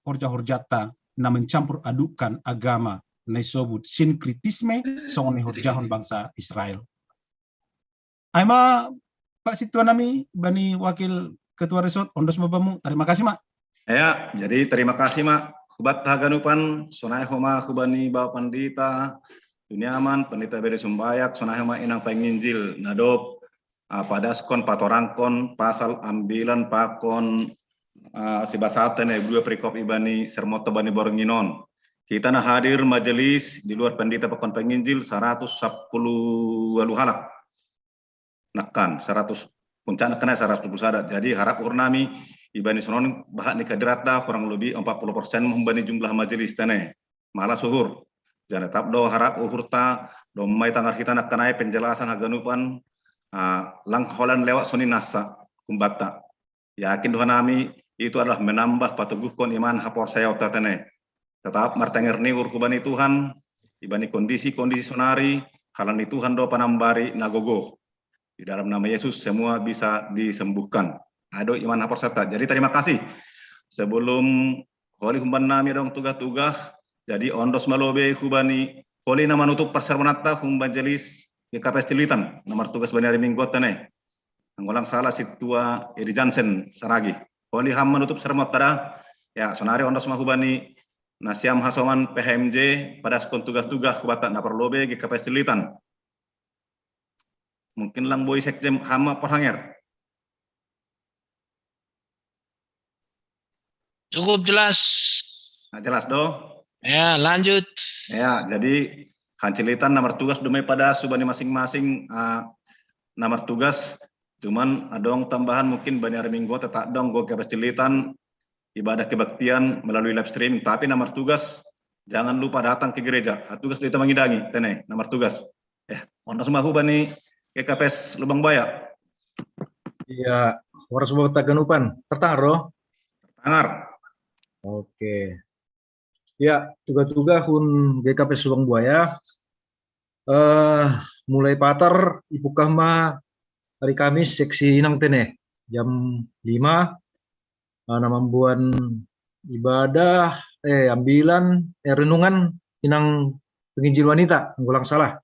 horja-horjata na mencampur adukkan agama na isobut sinkritisme songon na ihorjahon bangsa Israel. Ai ma, Pak Sintua nami, bani wakil ketua resort, ondos ma bamu. Terima kasih, Mak. Ya, jadi terima kasih, Mak. Hubat haganupan, sonai homa hubani Bapak Pandita Duniaman, Pandita Beri Sumbayak, sonai homa inang penginjil na dob, ah, padaskon, patorangkon pasal ambilan pakon, ah, sibasatan ya dua perikop ibani sermon bani borngin on. Kita na hadir majelis di luar pandita pakon penginjil saratus sapuluh walu halak. Nangkan saratus, puncak nangkan saratus dua puluh sada. Jadi harap uhur nami ibani sonon bahat ni kadirata kurang lebih empat puluh persen membani jumlah majelis tene. Malah suhur. Jadi tetap do harap uhurta, domai tangar kita nangkan ai penjelasan haganupan, ah, lang holan lewat soni nasa kumbatta. Yakin do hanami itu adalah menambah patoguhkon iman haporsayaon tene. Tetap martanger ni uhur hubani Tuhan, ibani kondisi-kondisi sonari, halani Tuhan do panambari na gogo. Di dalam nama Yesus semua bisa disembuhkan. Ado iman haporsayaonta. Jadi terima kasih. Sebelum holi humban nami adong tugah-tugah, jadi ondos ma lobei hubani holi na manutup parsermonanta humban jelis G K P S Cililitan, na martugas bani ari Minggu tene. Anggo lang salah Sintua Edi Jansen Saragi. Holi ham manutup sermon tada, ya, sonari ondos ma hubani nasiam hasoman P H M J, padaskon tugah-tugah hubatta na parlobei G K P S Cililitan. Mungkin lang boi sekjen ham ma parhanger. Cukup jelas. Nah, jelas do? Ya, lanjut. Ya, jadi han Cililitan na martugas dumai padasu bani masing-masing, ah, na martugas. Cuman adong tambahan mungkin bani ari Minggu tetap dong go G K P S Cililitan ibadah kebaktian melalui live streaming. Tapi na martugas jangan lupa datang ke gereja. Ah, tugas do hita mangidangi, tene, na martugas. Ya, ondos ma hubani G K P S Lubang Buaya. Iya, horas ma hubanta haganupan. Tertangar do? Tangar. Oke. Ya, tugah-tugah hun G K P S Lubang Buaya. Eh, mulai patar ipungkah ma hari Kamis seksi inang tene jam lima. Ah, na mamboan ibadah, eh, ambilan, eh, renungan inang penginjil wanita, anggo lang salah.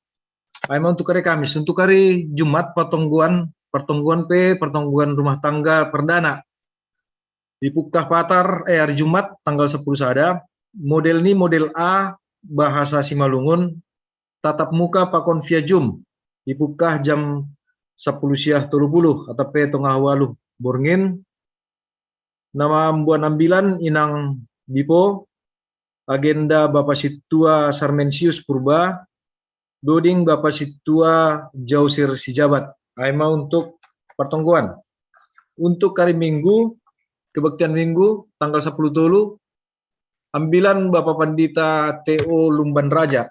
Ai ma untuk hari Kamis, untuk hari Jumat pertonggoan, pertonggoan pe, pertonggoan rumah tangga perdana. Ipungkah patar, eh, hari Jumat tanggal sepuluh sada, model ni model A bahasa Simalungun, tatap muka pakon via Zoom. Ipungkah jam sepuluh siah tolu puluh atau pe tongah walu borngin. Na mamboan ambilan inang Bipo, agenda Bapa Sintua Sarmensius Purba, doding Bapa Sintua Jausir Sijabat. Ai ma untuk pertonggoan. Untuk hari Minggu, kebaktian Minggu, tanggal sepuluh tolu, ambilan Bapa Pandita T O Lumban Raja.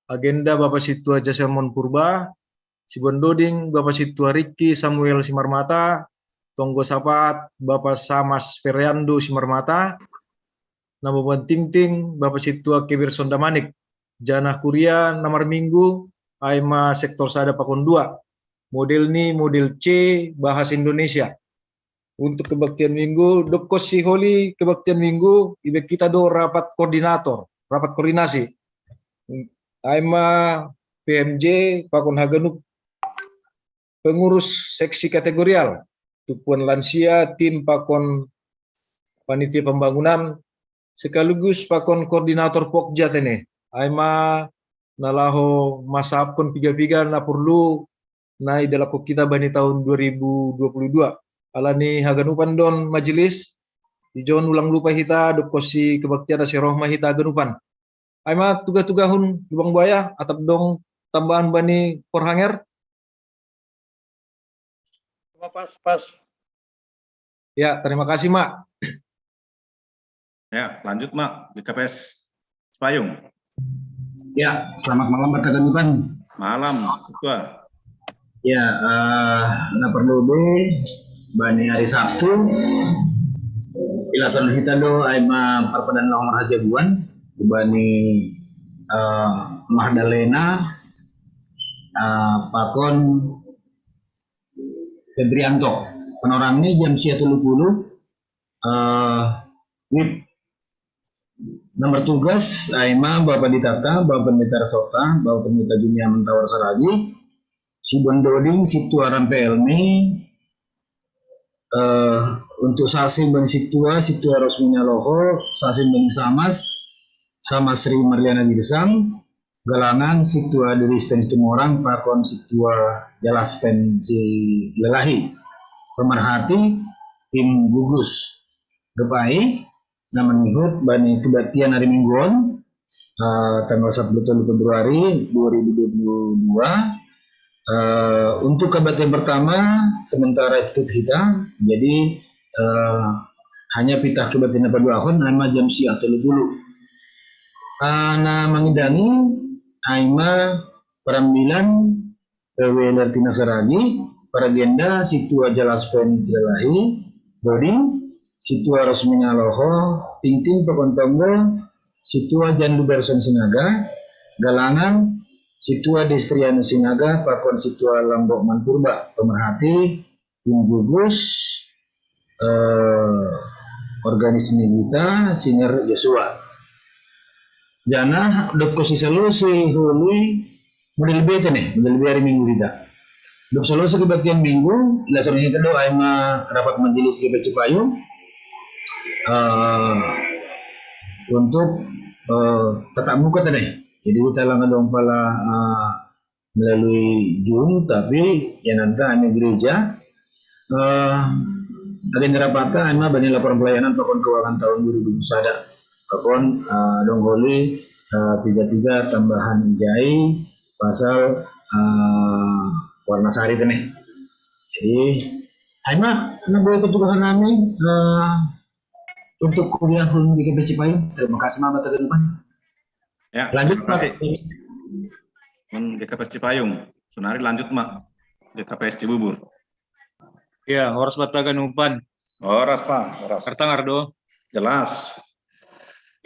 Agenda Bapa Sintua Jasermon Purba, siboan doding Bapa Sintua Riki Samuel Simarmata, tonggo sapaat Bapa Samas Feriando Simarmata, na mamboan tingting Bapa Sintua Keber Sondamanik, janah kuria na marminggu, ai ma sektor sada pakon dua. Model ni model C bahasa Indonesia. Untuk kebaktian Minggu, dob hos siholi kebaktian Minggu, ibaen hita do rapat koordinator, rapat koordinasi. Ai ma P M J pakon haganup pengurus seksi kategorial, tumpuan lansia, tim pakon panitia pembangunan, sekaligus pakon koordinator Pokja tene. Ai ma na laho mansahapkon piga-piga na porlu na idalako kita bani tahun dua ribu dua puluh dua. Alani haganupan don majelis, ijon ulang lupa hita dokkosi kebaktian asi rohma hita haganupan. Aima tuga-tugahun lubang buaya, atap dong tambahan bani porhanger. Pas, pas. Ya, terima kasih, Mak. Ya, lanjut, Mak. G K P S Cipayung. Ya, selamat malam, Bapak Ganutan. Malam, Ketua. Ya, uh, na perlu be bani hari Sabtu. Ilasan hita do aima parpadan lahong raja buan bani uh, Magdalena uh, pakon Febrianto. Penorang ni jam sia tulu puluh uh, wib. Nomor tugas aima Bapak Ditata, Bapak Pendeta Resota, Bapak Pendeta Dunia Mentawar Saragi, si Bondoding, si Tua Rampe Elmi, uh, untuk sasi bani si Tua, si Tua Rosmina Loho, sasi bani Samas, sama Sri Marliana Girsang, galangan si Tua Diri Stanis Tumorang pakon si Tua Jalaspen si Lelahi. Pemerhati tim gugus. Gepai na mengihut bani kebaktian hari Mingguon uh, tanggal sepuluh Februari dua ribu dua puluh dua uh, untuk kebaktian pertama sementara tutup kita jadi uh, hanya pitah kebaktian apa dua tahun nama jam siah tolu puluh. Uh, na mengidangi aima perambilan Rewe Lertina Saragi, paragenda si Tua Jalaspen Silalahi, Doding, si Tua Rosmina Loho, Tingting Pekontonggo, si Tua Jan Luberson Sinaga, Galangan, si Tua Destriano Sinaga, pakon si Tua Lambok Manpurba, pemerhati, tim gugus, eh, organis Nibita, Singer Yosua. Jana, dokko si salosi hului model B tene, model B hari Minggu kita. Dok salosi kebaktian Minggu, lasan kita do aima rapat majelis G P Cipayung uh, untuk uh, tatap muka tene. Jadi kita lang dong pala uh, melalui Zoom, tapi ya nanti ane gereja uh, ada nyerapata ane bani laporan pelayanan pakon keuangan tahun dua ribu dua puluh satu. Pakon uh, dong holi uh, tiga tiga tambahan ijai pasal uh, warna sari tene. Jadi, aima na boleh petugahan nami uh, untuk kuliah pun di G P Cipayung. Terima kasih Mama Teguh. Ya, lanjut Pak. G K P S Cipayung. Sunari lanjut Mak. G K P S Cibubur. Ya, horas Bapak Ganupan. Horas Pak, horas. Tertangar do. Jelas.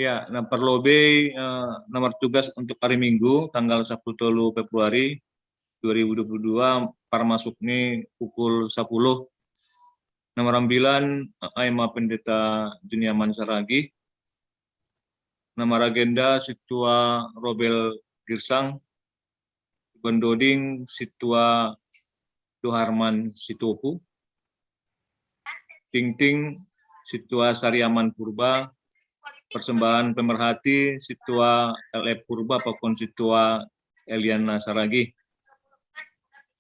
Ya, na perlu be uh, nomor tugas untuk hari Minggu tanggal sepuluh Februari dua ribu dua puluh dua parmasuk ni pukul sepuluh. Nomor ambilan aima Pendeta Juniaman Saragi. Nomor agenda Situa Robel Girsang, Bendoding Situa Doharman Sitopu, Tingting Situa Sariaman Purba, persembahan pemerhati Situa L F Purba pakon Situa Eliana Saragi.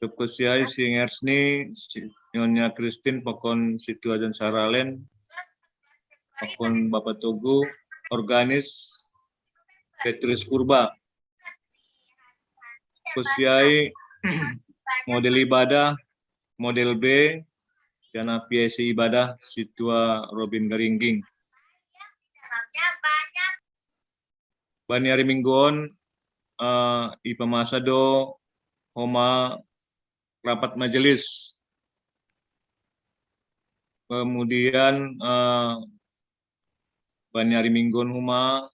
Toko siai Singersni Nyonya Christine pakon Situa John Saralen, pakon Bapak Togu, organis Petrus Purba. Kusiai model ibadah, model B, jana P I C ibadah Situa Robin Garingging. Bani hari Mingguon uh, ipamasa do homa rapat majelis. Kemudian uh, bani hari Mingguon homa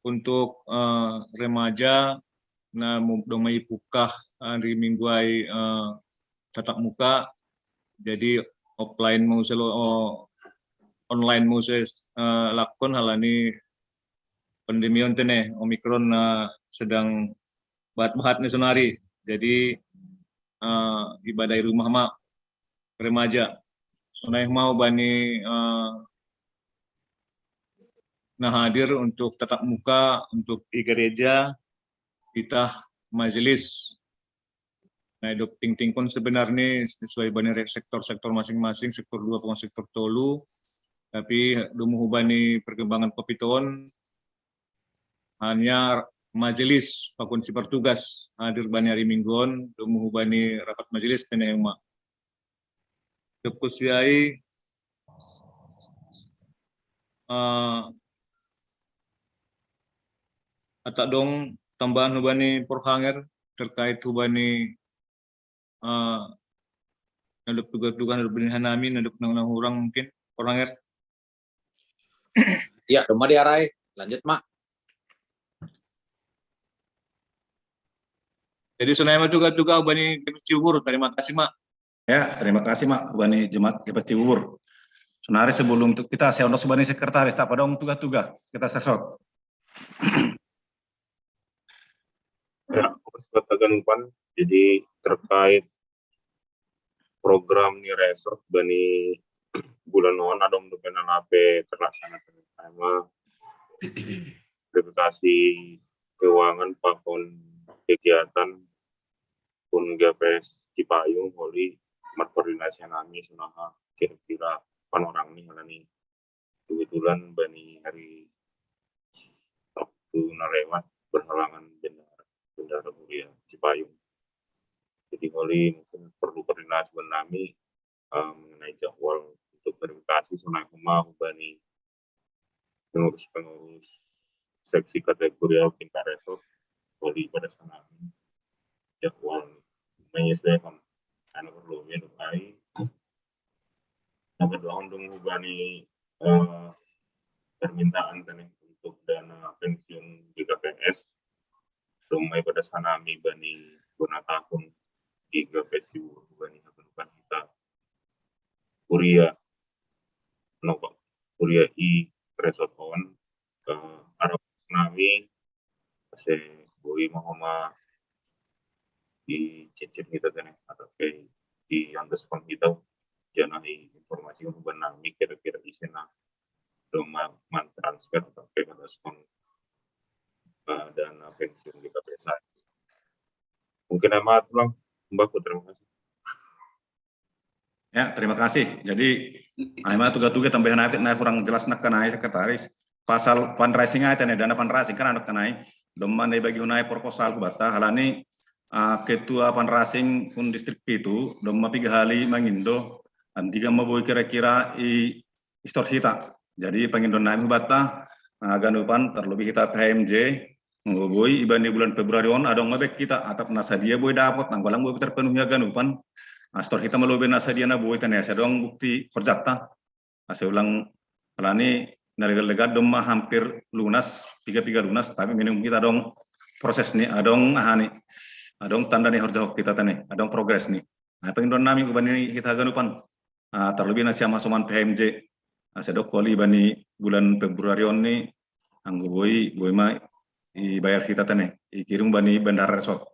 untuk uh, remaja na dong mai pukah hari Minggu ai uh, tatap muka, jadi offline mau selo uh, online mau saya uh, lakon halani pandemion tene Omicron na uh, sedang bahat-bahat ni sonari. Jadi uh, ibadah di rumah mak remaja. Sonai mau bani uh, na hadir untuk tatap muka untuk i gereja, itah majelis. Na idop tingtingkon sebenarnya sesuai bani sektor-sektor masing-masing, sektor dua pokon sektor tolu. Tapi dumuhu bani perkembangan kopiton, hanya majelis pakun si pertugas hadir bani hari mingguon, dumuhu bani rapat majelis teneheng ma. Dokku siai, uh, ata dong tambahan hubani porhanger terkait hubani uh, nadok tugas-tugas nadok bini hanami nadok nang hurang mungkin porhanger. Ya, rumah di arai. Lanjut, Mak. Jadi sonai ma tugas-tugas bani kami ciubur. Terima kasih, Mak. Ya, terima kasih, Mak, bani jemaat G P S Cibubur. Sonari sebelum tu kita saya untuk bani sekretaris, tak padong tugas-tugas kita sesot. Ya, Pak Ganupan, jadi terkait program ni resort bani bulan on adong tu kena lape terlaksana sama verifikasi keuangan pakon kegiatan pun G P S Cipayung holi mat koordinasi nami sonaha kira-kira panorang ni halani kebetulan bani hari Sabtu na lewat berhalangan bendahara, bendahara Huria Cipayung. Jadi holi mungkin perlu koordinasi bani nami uh, mengenai jadwal untuk verifikasi sonai homa bani pengurus-pengurus seksi kategorial tingkat resort holi pada sana jadwal menyesuaikan anak perlu ya dokai Nomor dua untuk mengubani uh, permintaan tadi untuk dana pensiun G K P S. Rumai pada sanami bani guna tahun G K P S di bani bukan kita. Kuria, no Pak, Kuria i resort on uh, arah nami ase boi ma homa i cicit kita tene atau ke i understand kita jana i informasi untuk benami kira-kira isina dong man transfer atau ke understand uh, dana pensiun kita biasa. Mungkin amat pulang, Mbak, terima kasih. Ya, terima kasih. Jadi, aima tugas-tugas tambahan nanti nah kurang jelas nak kenai sekretaris. Pasal fundraising aja nih, dana fundraising kan anak kenai. Domma nih bagi hunai proposal ku bata halani uh, ketua fundraising pun distrik itu domma piga hali mangindo antiga maboi kira-kira i istor hita. Jadi pangindo nami bata uh, ganupan terlebih kita P H M J ngoboi ibani bulan Februari on adong ngobek kita atap nasa dia boi dapat anggolang boi terpenuhi ganupan astor hita malobe nasa dia na boi tanya sedong bukti horjata ase ulang alani nalegal-legal domma hampir lunas piga-piga lunas tapi minum kita dong proses ni adong ahani adong tanda ni horja kita tani adong progres ni apa indon nami ubani kita ganupan uh, terlebih nasi ama soman P H M J ase dok koli bani bulan Februari on ni anggo boi boi ma ibayar kita tani ikirim bani bandar resort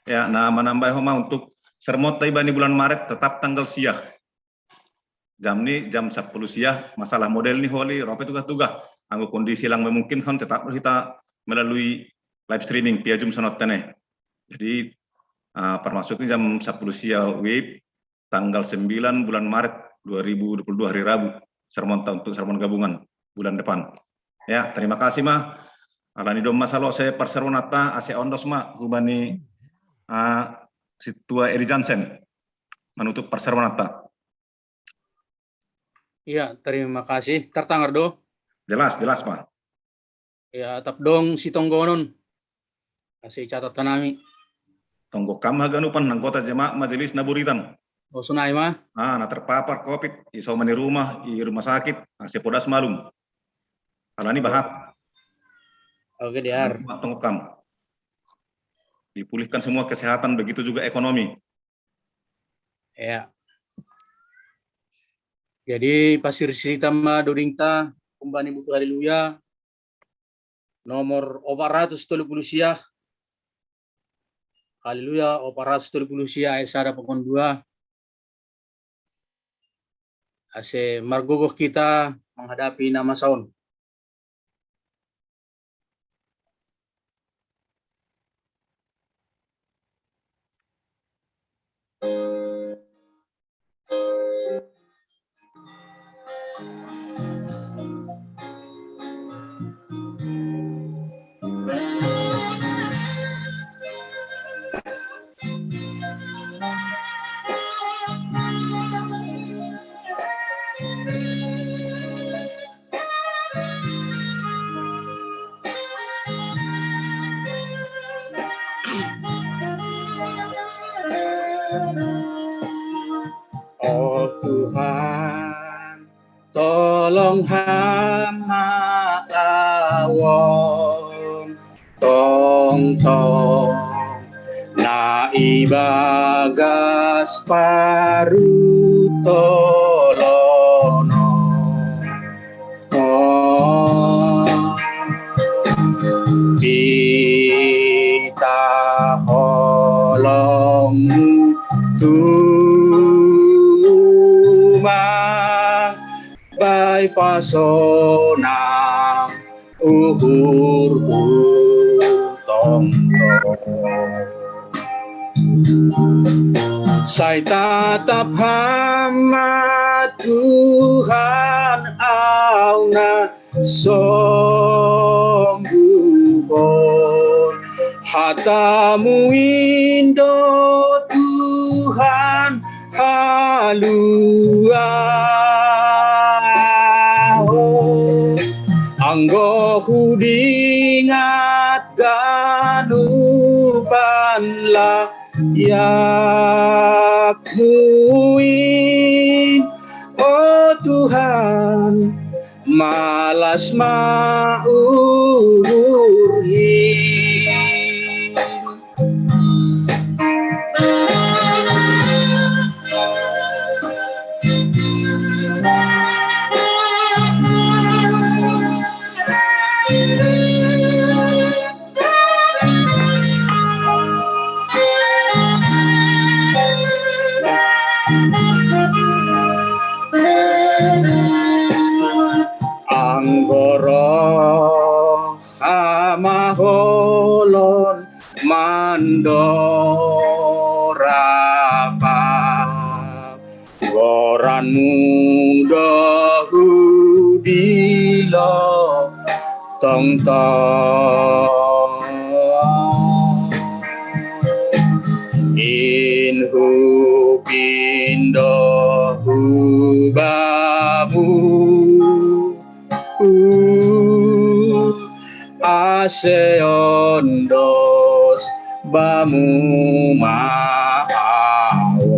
ya nah manambai homa untuk sermot tai bani bulan Maret tetap tanggal siah jam ni jam sepuluh siah masalah model ni holi rope tugas-tugas anggo kondisi lang memungkinkan tetap kita melalui live streaming via Zoom sonot tene jadi uh, termasuk ni jam sepuluh siah wib tanggal sembilan bulan Maret dua ribu dua puluh dua hari Rabu sermon untuk sermon gabungan bulan depan ya terima kasih mah alani domma salo saya perserunata ase ondos ma hubani uh, situa Edi Jansen menutup perserunata Iya, terima kasih. Tertangar do? Jelas, jelas, Pak. Ya, tap dong si tonggonon. Kasih catatan nami. Tonggo kam haganupan anggota jemaat majelis naburitan. Oh, sunai mah. Ah, nah terpapar COVID, iso mani rumah, i rumah sakit, ase podas malum. Alani bahat. Oke, diar. Tonggo kam. Dipulihkan semua kesehatan, begitu juga ekonomi. Ya. Jadi pasir sita ma dodingta kumbani buku Haleluya nomor opat ratus tolu puluh siah. Haleluya opat ratus tolu puluh siah ayat sada pokon dua. Ase margogoh kita menghadapi nama saon. Long hama awon tongtong na ibagas paru tolono. Oh, pita holongmu tumang bai pasonang uhur hutong. Sai tatap hama Tuhan au na sombuhon. Hatamu indo Tuhan haluahon. Anggo hudingat ganupan layakmu in, o Tuhan, malas ma uhurhin. Anggo roh hama holon mandorapa, goranmu do hudilo tongtong. In hupindo hubamu, ase ondos bamu ma au.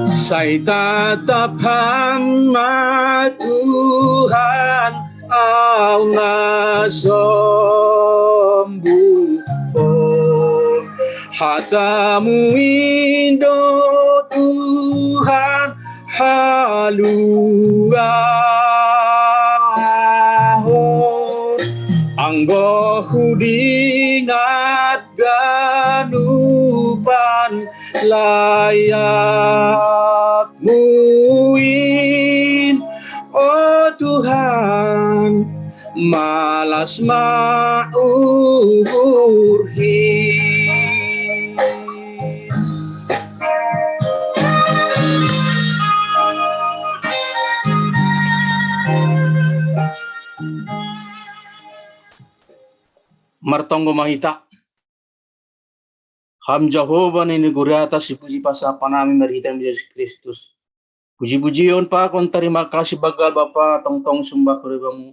Sai tatap hama Tuhan au na sombuhon. Hatamu indo Tuhan haluahon. Anggo hudingat ganupan layakmu in, o Tuhan, malas ma uhurhin. Martonggo ma hita. Ham Jahowa, nini gurata, sipuji pasahapan nami marhite Jesus Kristus. Puji-pujion pakon tarima kasih banggal Bapa, tongtong sumbah huribamu.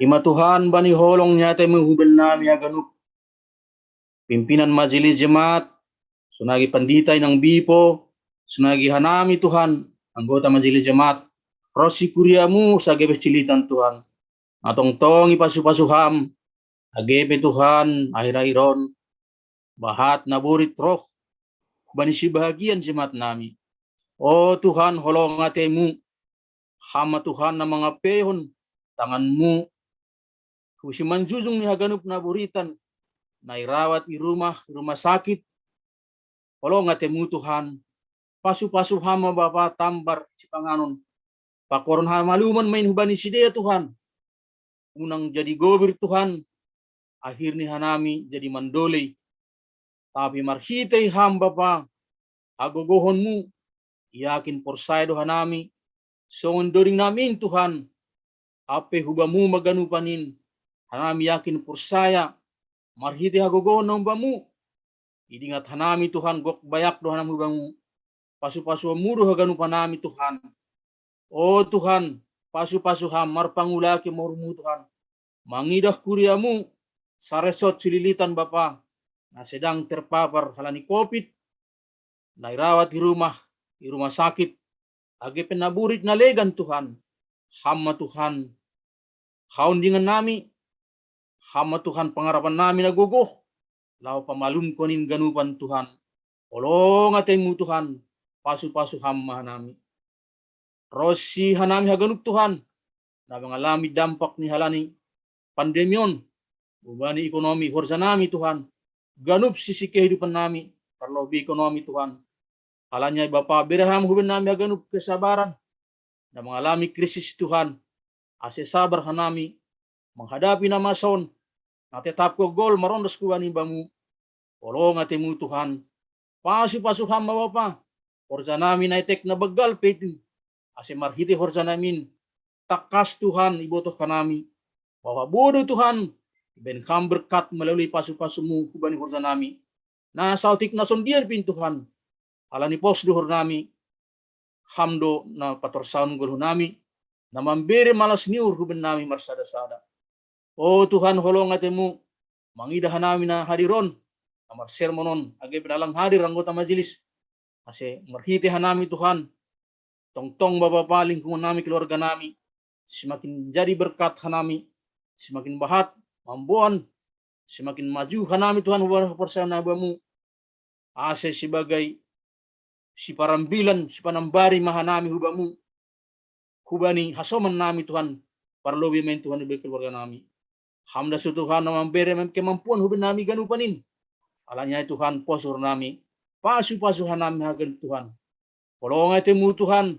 Ima Tuhan, bani holong ni ataimu huben nami haganup pimpinan majelis jemaat, songon i pandita inang bipo, songon i hanami Tuhan, anggota majelis jemaat, ro si kuriamu sagepes cilitan Tuhan. Na tongtong i pasu-pasu ham, age pe Tuhan, akhir-akhir on, bahat na borit roh, bani sibahagian jemaat nami. O Tuhan, holong ataimu, hama Tuhan na mangampehon tanganmu, husi manjujung ni haganup na boritan, na irawat i rumah, i rumah sakit, holong ataimu Tuhan, pasu-pasu hama Bapa tambar sipanganon, pakoron hamaluman main hubani sidea Tuhan, unang jadi gobir Tuhan, akhirni hanami jadi mandolei. Tapi marhitei ham Bapa, hagogohonmu, yakin porsaya do hanami, songon doding nami in Tuhan, ampe hubamu ma ganupan in, hanami yakin porsaya, marhitei hagogohon na umbamu, idingat hanami Tuhan gok bayak do hanami hubamu, pasu-pasuonmu do haganupan nami Tuhan. O Tuhan, pasu-pasu ham marpangulaki umurmu Tuhan. Mangidah kuriamu, saresot sililitan Bapa, na sedang terpapar halani covid, na irawat i rumah, i rumah sakit, age pe na burit na legan Tuhan, Ham ma Tuhan haondingan nami, Ham ma Tuhan pangarapan nami na gogo, laho pamalumkon in ganupan Tuhan. Holong atemu Tuhan, pasu-pasu Ham ma hanami. Ronsi hanami haganup Tuhan, na mangalami dampak ni halani pandemi on, hubani ekonomi horja nami Tuhan, ganup sisi kehidupan nami, tarlobi ekonomi Tuhan. Halani ai Bapa, bere Ham hubani nami haganup kesabaran, na mangalami krisis Tuhan, ase sabar hanami, menghadapi na masa on, na tetap gogol marondos hubani Bamu. Holong atemu Tuhan, pasu-pasu Ham ma Bapa, horja nami na etek na banggal pe i, ase marhite horja nami in, tangkas Tuhan ibotoh hanami, bahwa bodo Tuhan, ibaen Ham berkat melalui pasu-pasuMu hubani horja nami, na saotik na sondian pe in Tuhan, halani pos do uhur nami, Ham do na patorsahon goluh nami, na mambere malas ni uhur hubani nami marsada-sada. O Tuhan, holong atemu, mangidah hanami na hadir on, na marsermon on, age pe na lang hadir anggota majelis, ase marhite hanami Tuhan, tongtong Bapa, lingkungan nami, keluarga nami, semakin jadi berkat hanami, semakin bahat mamboan, semakin maju hanami Tuhan, hubani haporsayaon nami Bamu, ase sebagai siparambilan, sipanambari ma hanami hu Bamu, hubani hasoman nami Tuhan, parlobei ma in Tuhan ibaen keluarga nami. Ham das do Tuhan na mambere kemampuan hubani nami ganupan in. Halani ai Tuhan, pos uhur nami, pasu-pasu hanami haganup Tuhan. Holong atemu Tuhan,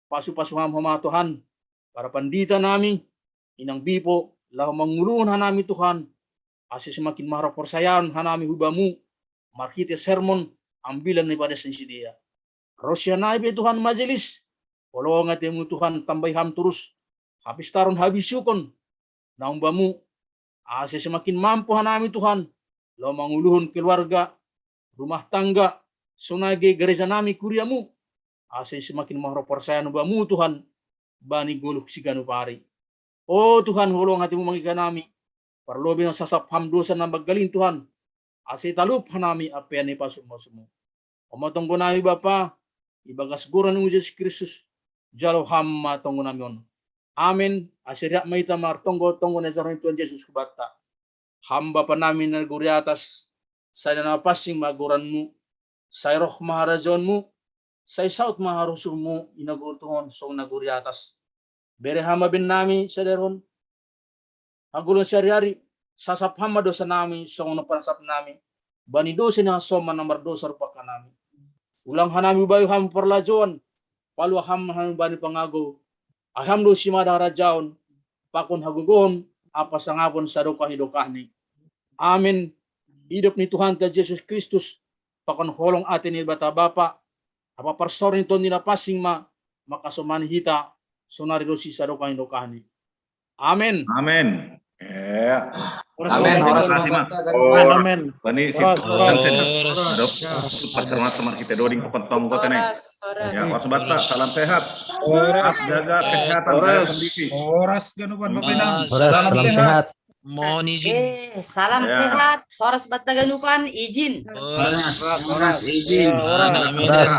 pasu-pasu Ham homa Tuhan, para pandita nami, inang bipo, laho manguluhon hanami Tuhan, ase semakin marhaporsayaon hanami hu Bamu, marhite sermon, ambilan na ipadas ni sidea. Ronsi hanami pe Tuhan majelis, holong atemu Tuhan, tambai Ham torus hapistaron, habisukon, naung Bamu, ase semakin mampu hanami Tuhan, laho manguluhon keluarga, rumah tangga, sonai age gereja nami, kuria-Mu, ase semakin marhaporsayaon Bamu Tuhan, bani goluh siganup ari. O Tuhan, holong atemu mangiga nami, parlobei na sasap Ham dosa na banggal in Tuhan, ase talup hanami ampean ni pasu-pasuMu. Homa tonggo nami Bapa, ibagas goran ni Jesus Kristus, jalo Ham ma tonggo nami on. Amen. Ase riap ma hita martonggo tonggo na ijarhon ni Tuhan Jesus hubanta. Ham Bapa nami na di atas, sai na pansing ma goran-Mu, sai roh ma harajaon-Mu, sai saut ma harosuh-Mu i na di tonggo on songon na di atas. Bere Ham ma baen nami sadari on hagoluhan sihari-hari, sasap Ham ma dosa nami songon na pansasap nami bani dosa ni hasoman na mardosa rumpang hanami. Ulang hanami hubayu Ham parlajouan, palua Ham hanami bani pangagou, ai Ham do simada harajaon, pakon hagogoon, ampa sangapon sadokah ni dokahni. Amen. Idop ni Tuhanta Jesus Kristus, pakon holong ate ni Debata Bapa, ampa parsaoran ni Tondi Napansing ma mangkasomani hita, sonari ronsi sadokah ni dokahni. Amen. Amen. Ya. Horas Amin, Bapa, horas horas Bapa. Bapa. Horas. Amin. Bani si Horas, Tuhan horas. sen. Horas. Dok, pas hormat sama kita doding ke pentong kota nih. Horas, horas. Ya, horas Bapa, salam sehat. Horas. Tetap jaga kesehatan, jaga Horas. Kondisi. Horas ganupan Bapa Inang. Horas. Horas, Salam salam sehat. Sehat. Mohon izin. Eh, salam Ya. Sehat. Horas Bapa ganupan, izin. Horas. Horas, horas, izin. Horas. Anak Medas.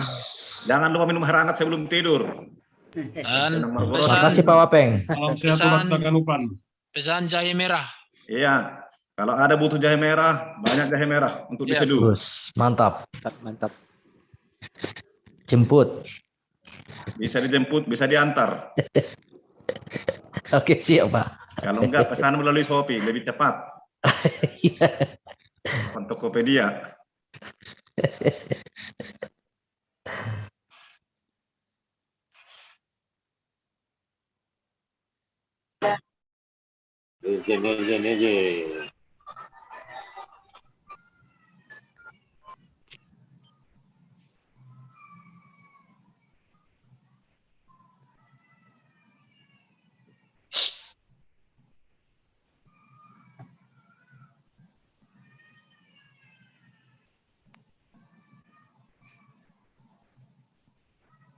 Jangan lupa minum air hangat sebelum tidur. Dan Tenang, Bang. pesan, Horas. Makasih Pak Wapeng. Salam sehat pesan, buat Bapa ganupan. Pesan jahe merah. Iya. Kalau ada butuh jahe merah, banyak jahe merah untuk Iya. diseduh. Terus, mantap. Mantap, mantap. Jemput. Bisa dijemput, bisa diantar. Oke, siap, Pak. Kalau enggak, pesan melalui Shopee, lebih cepat. Iya. Bukan Tokopedia. Izin, izin, izin.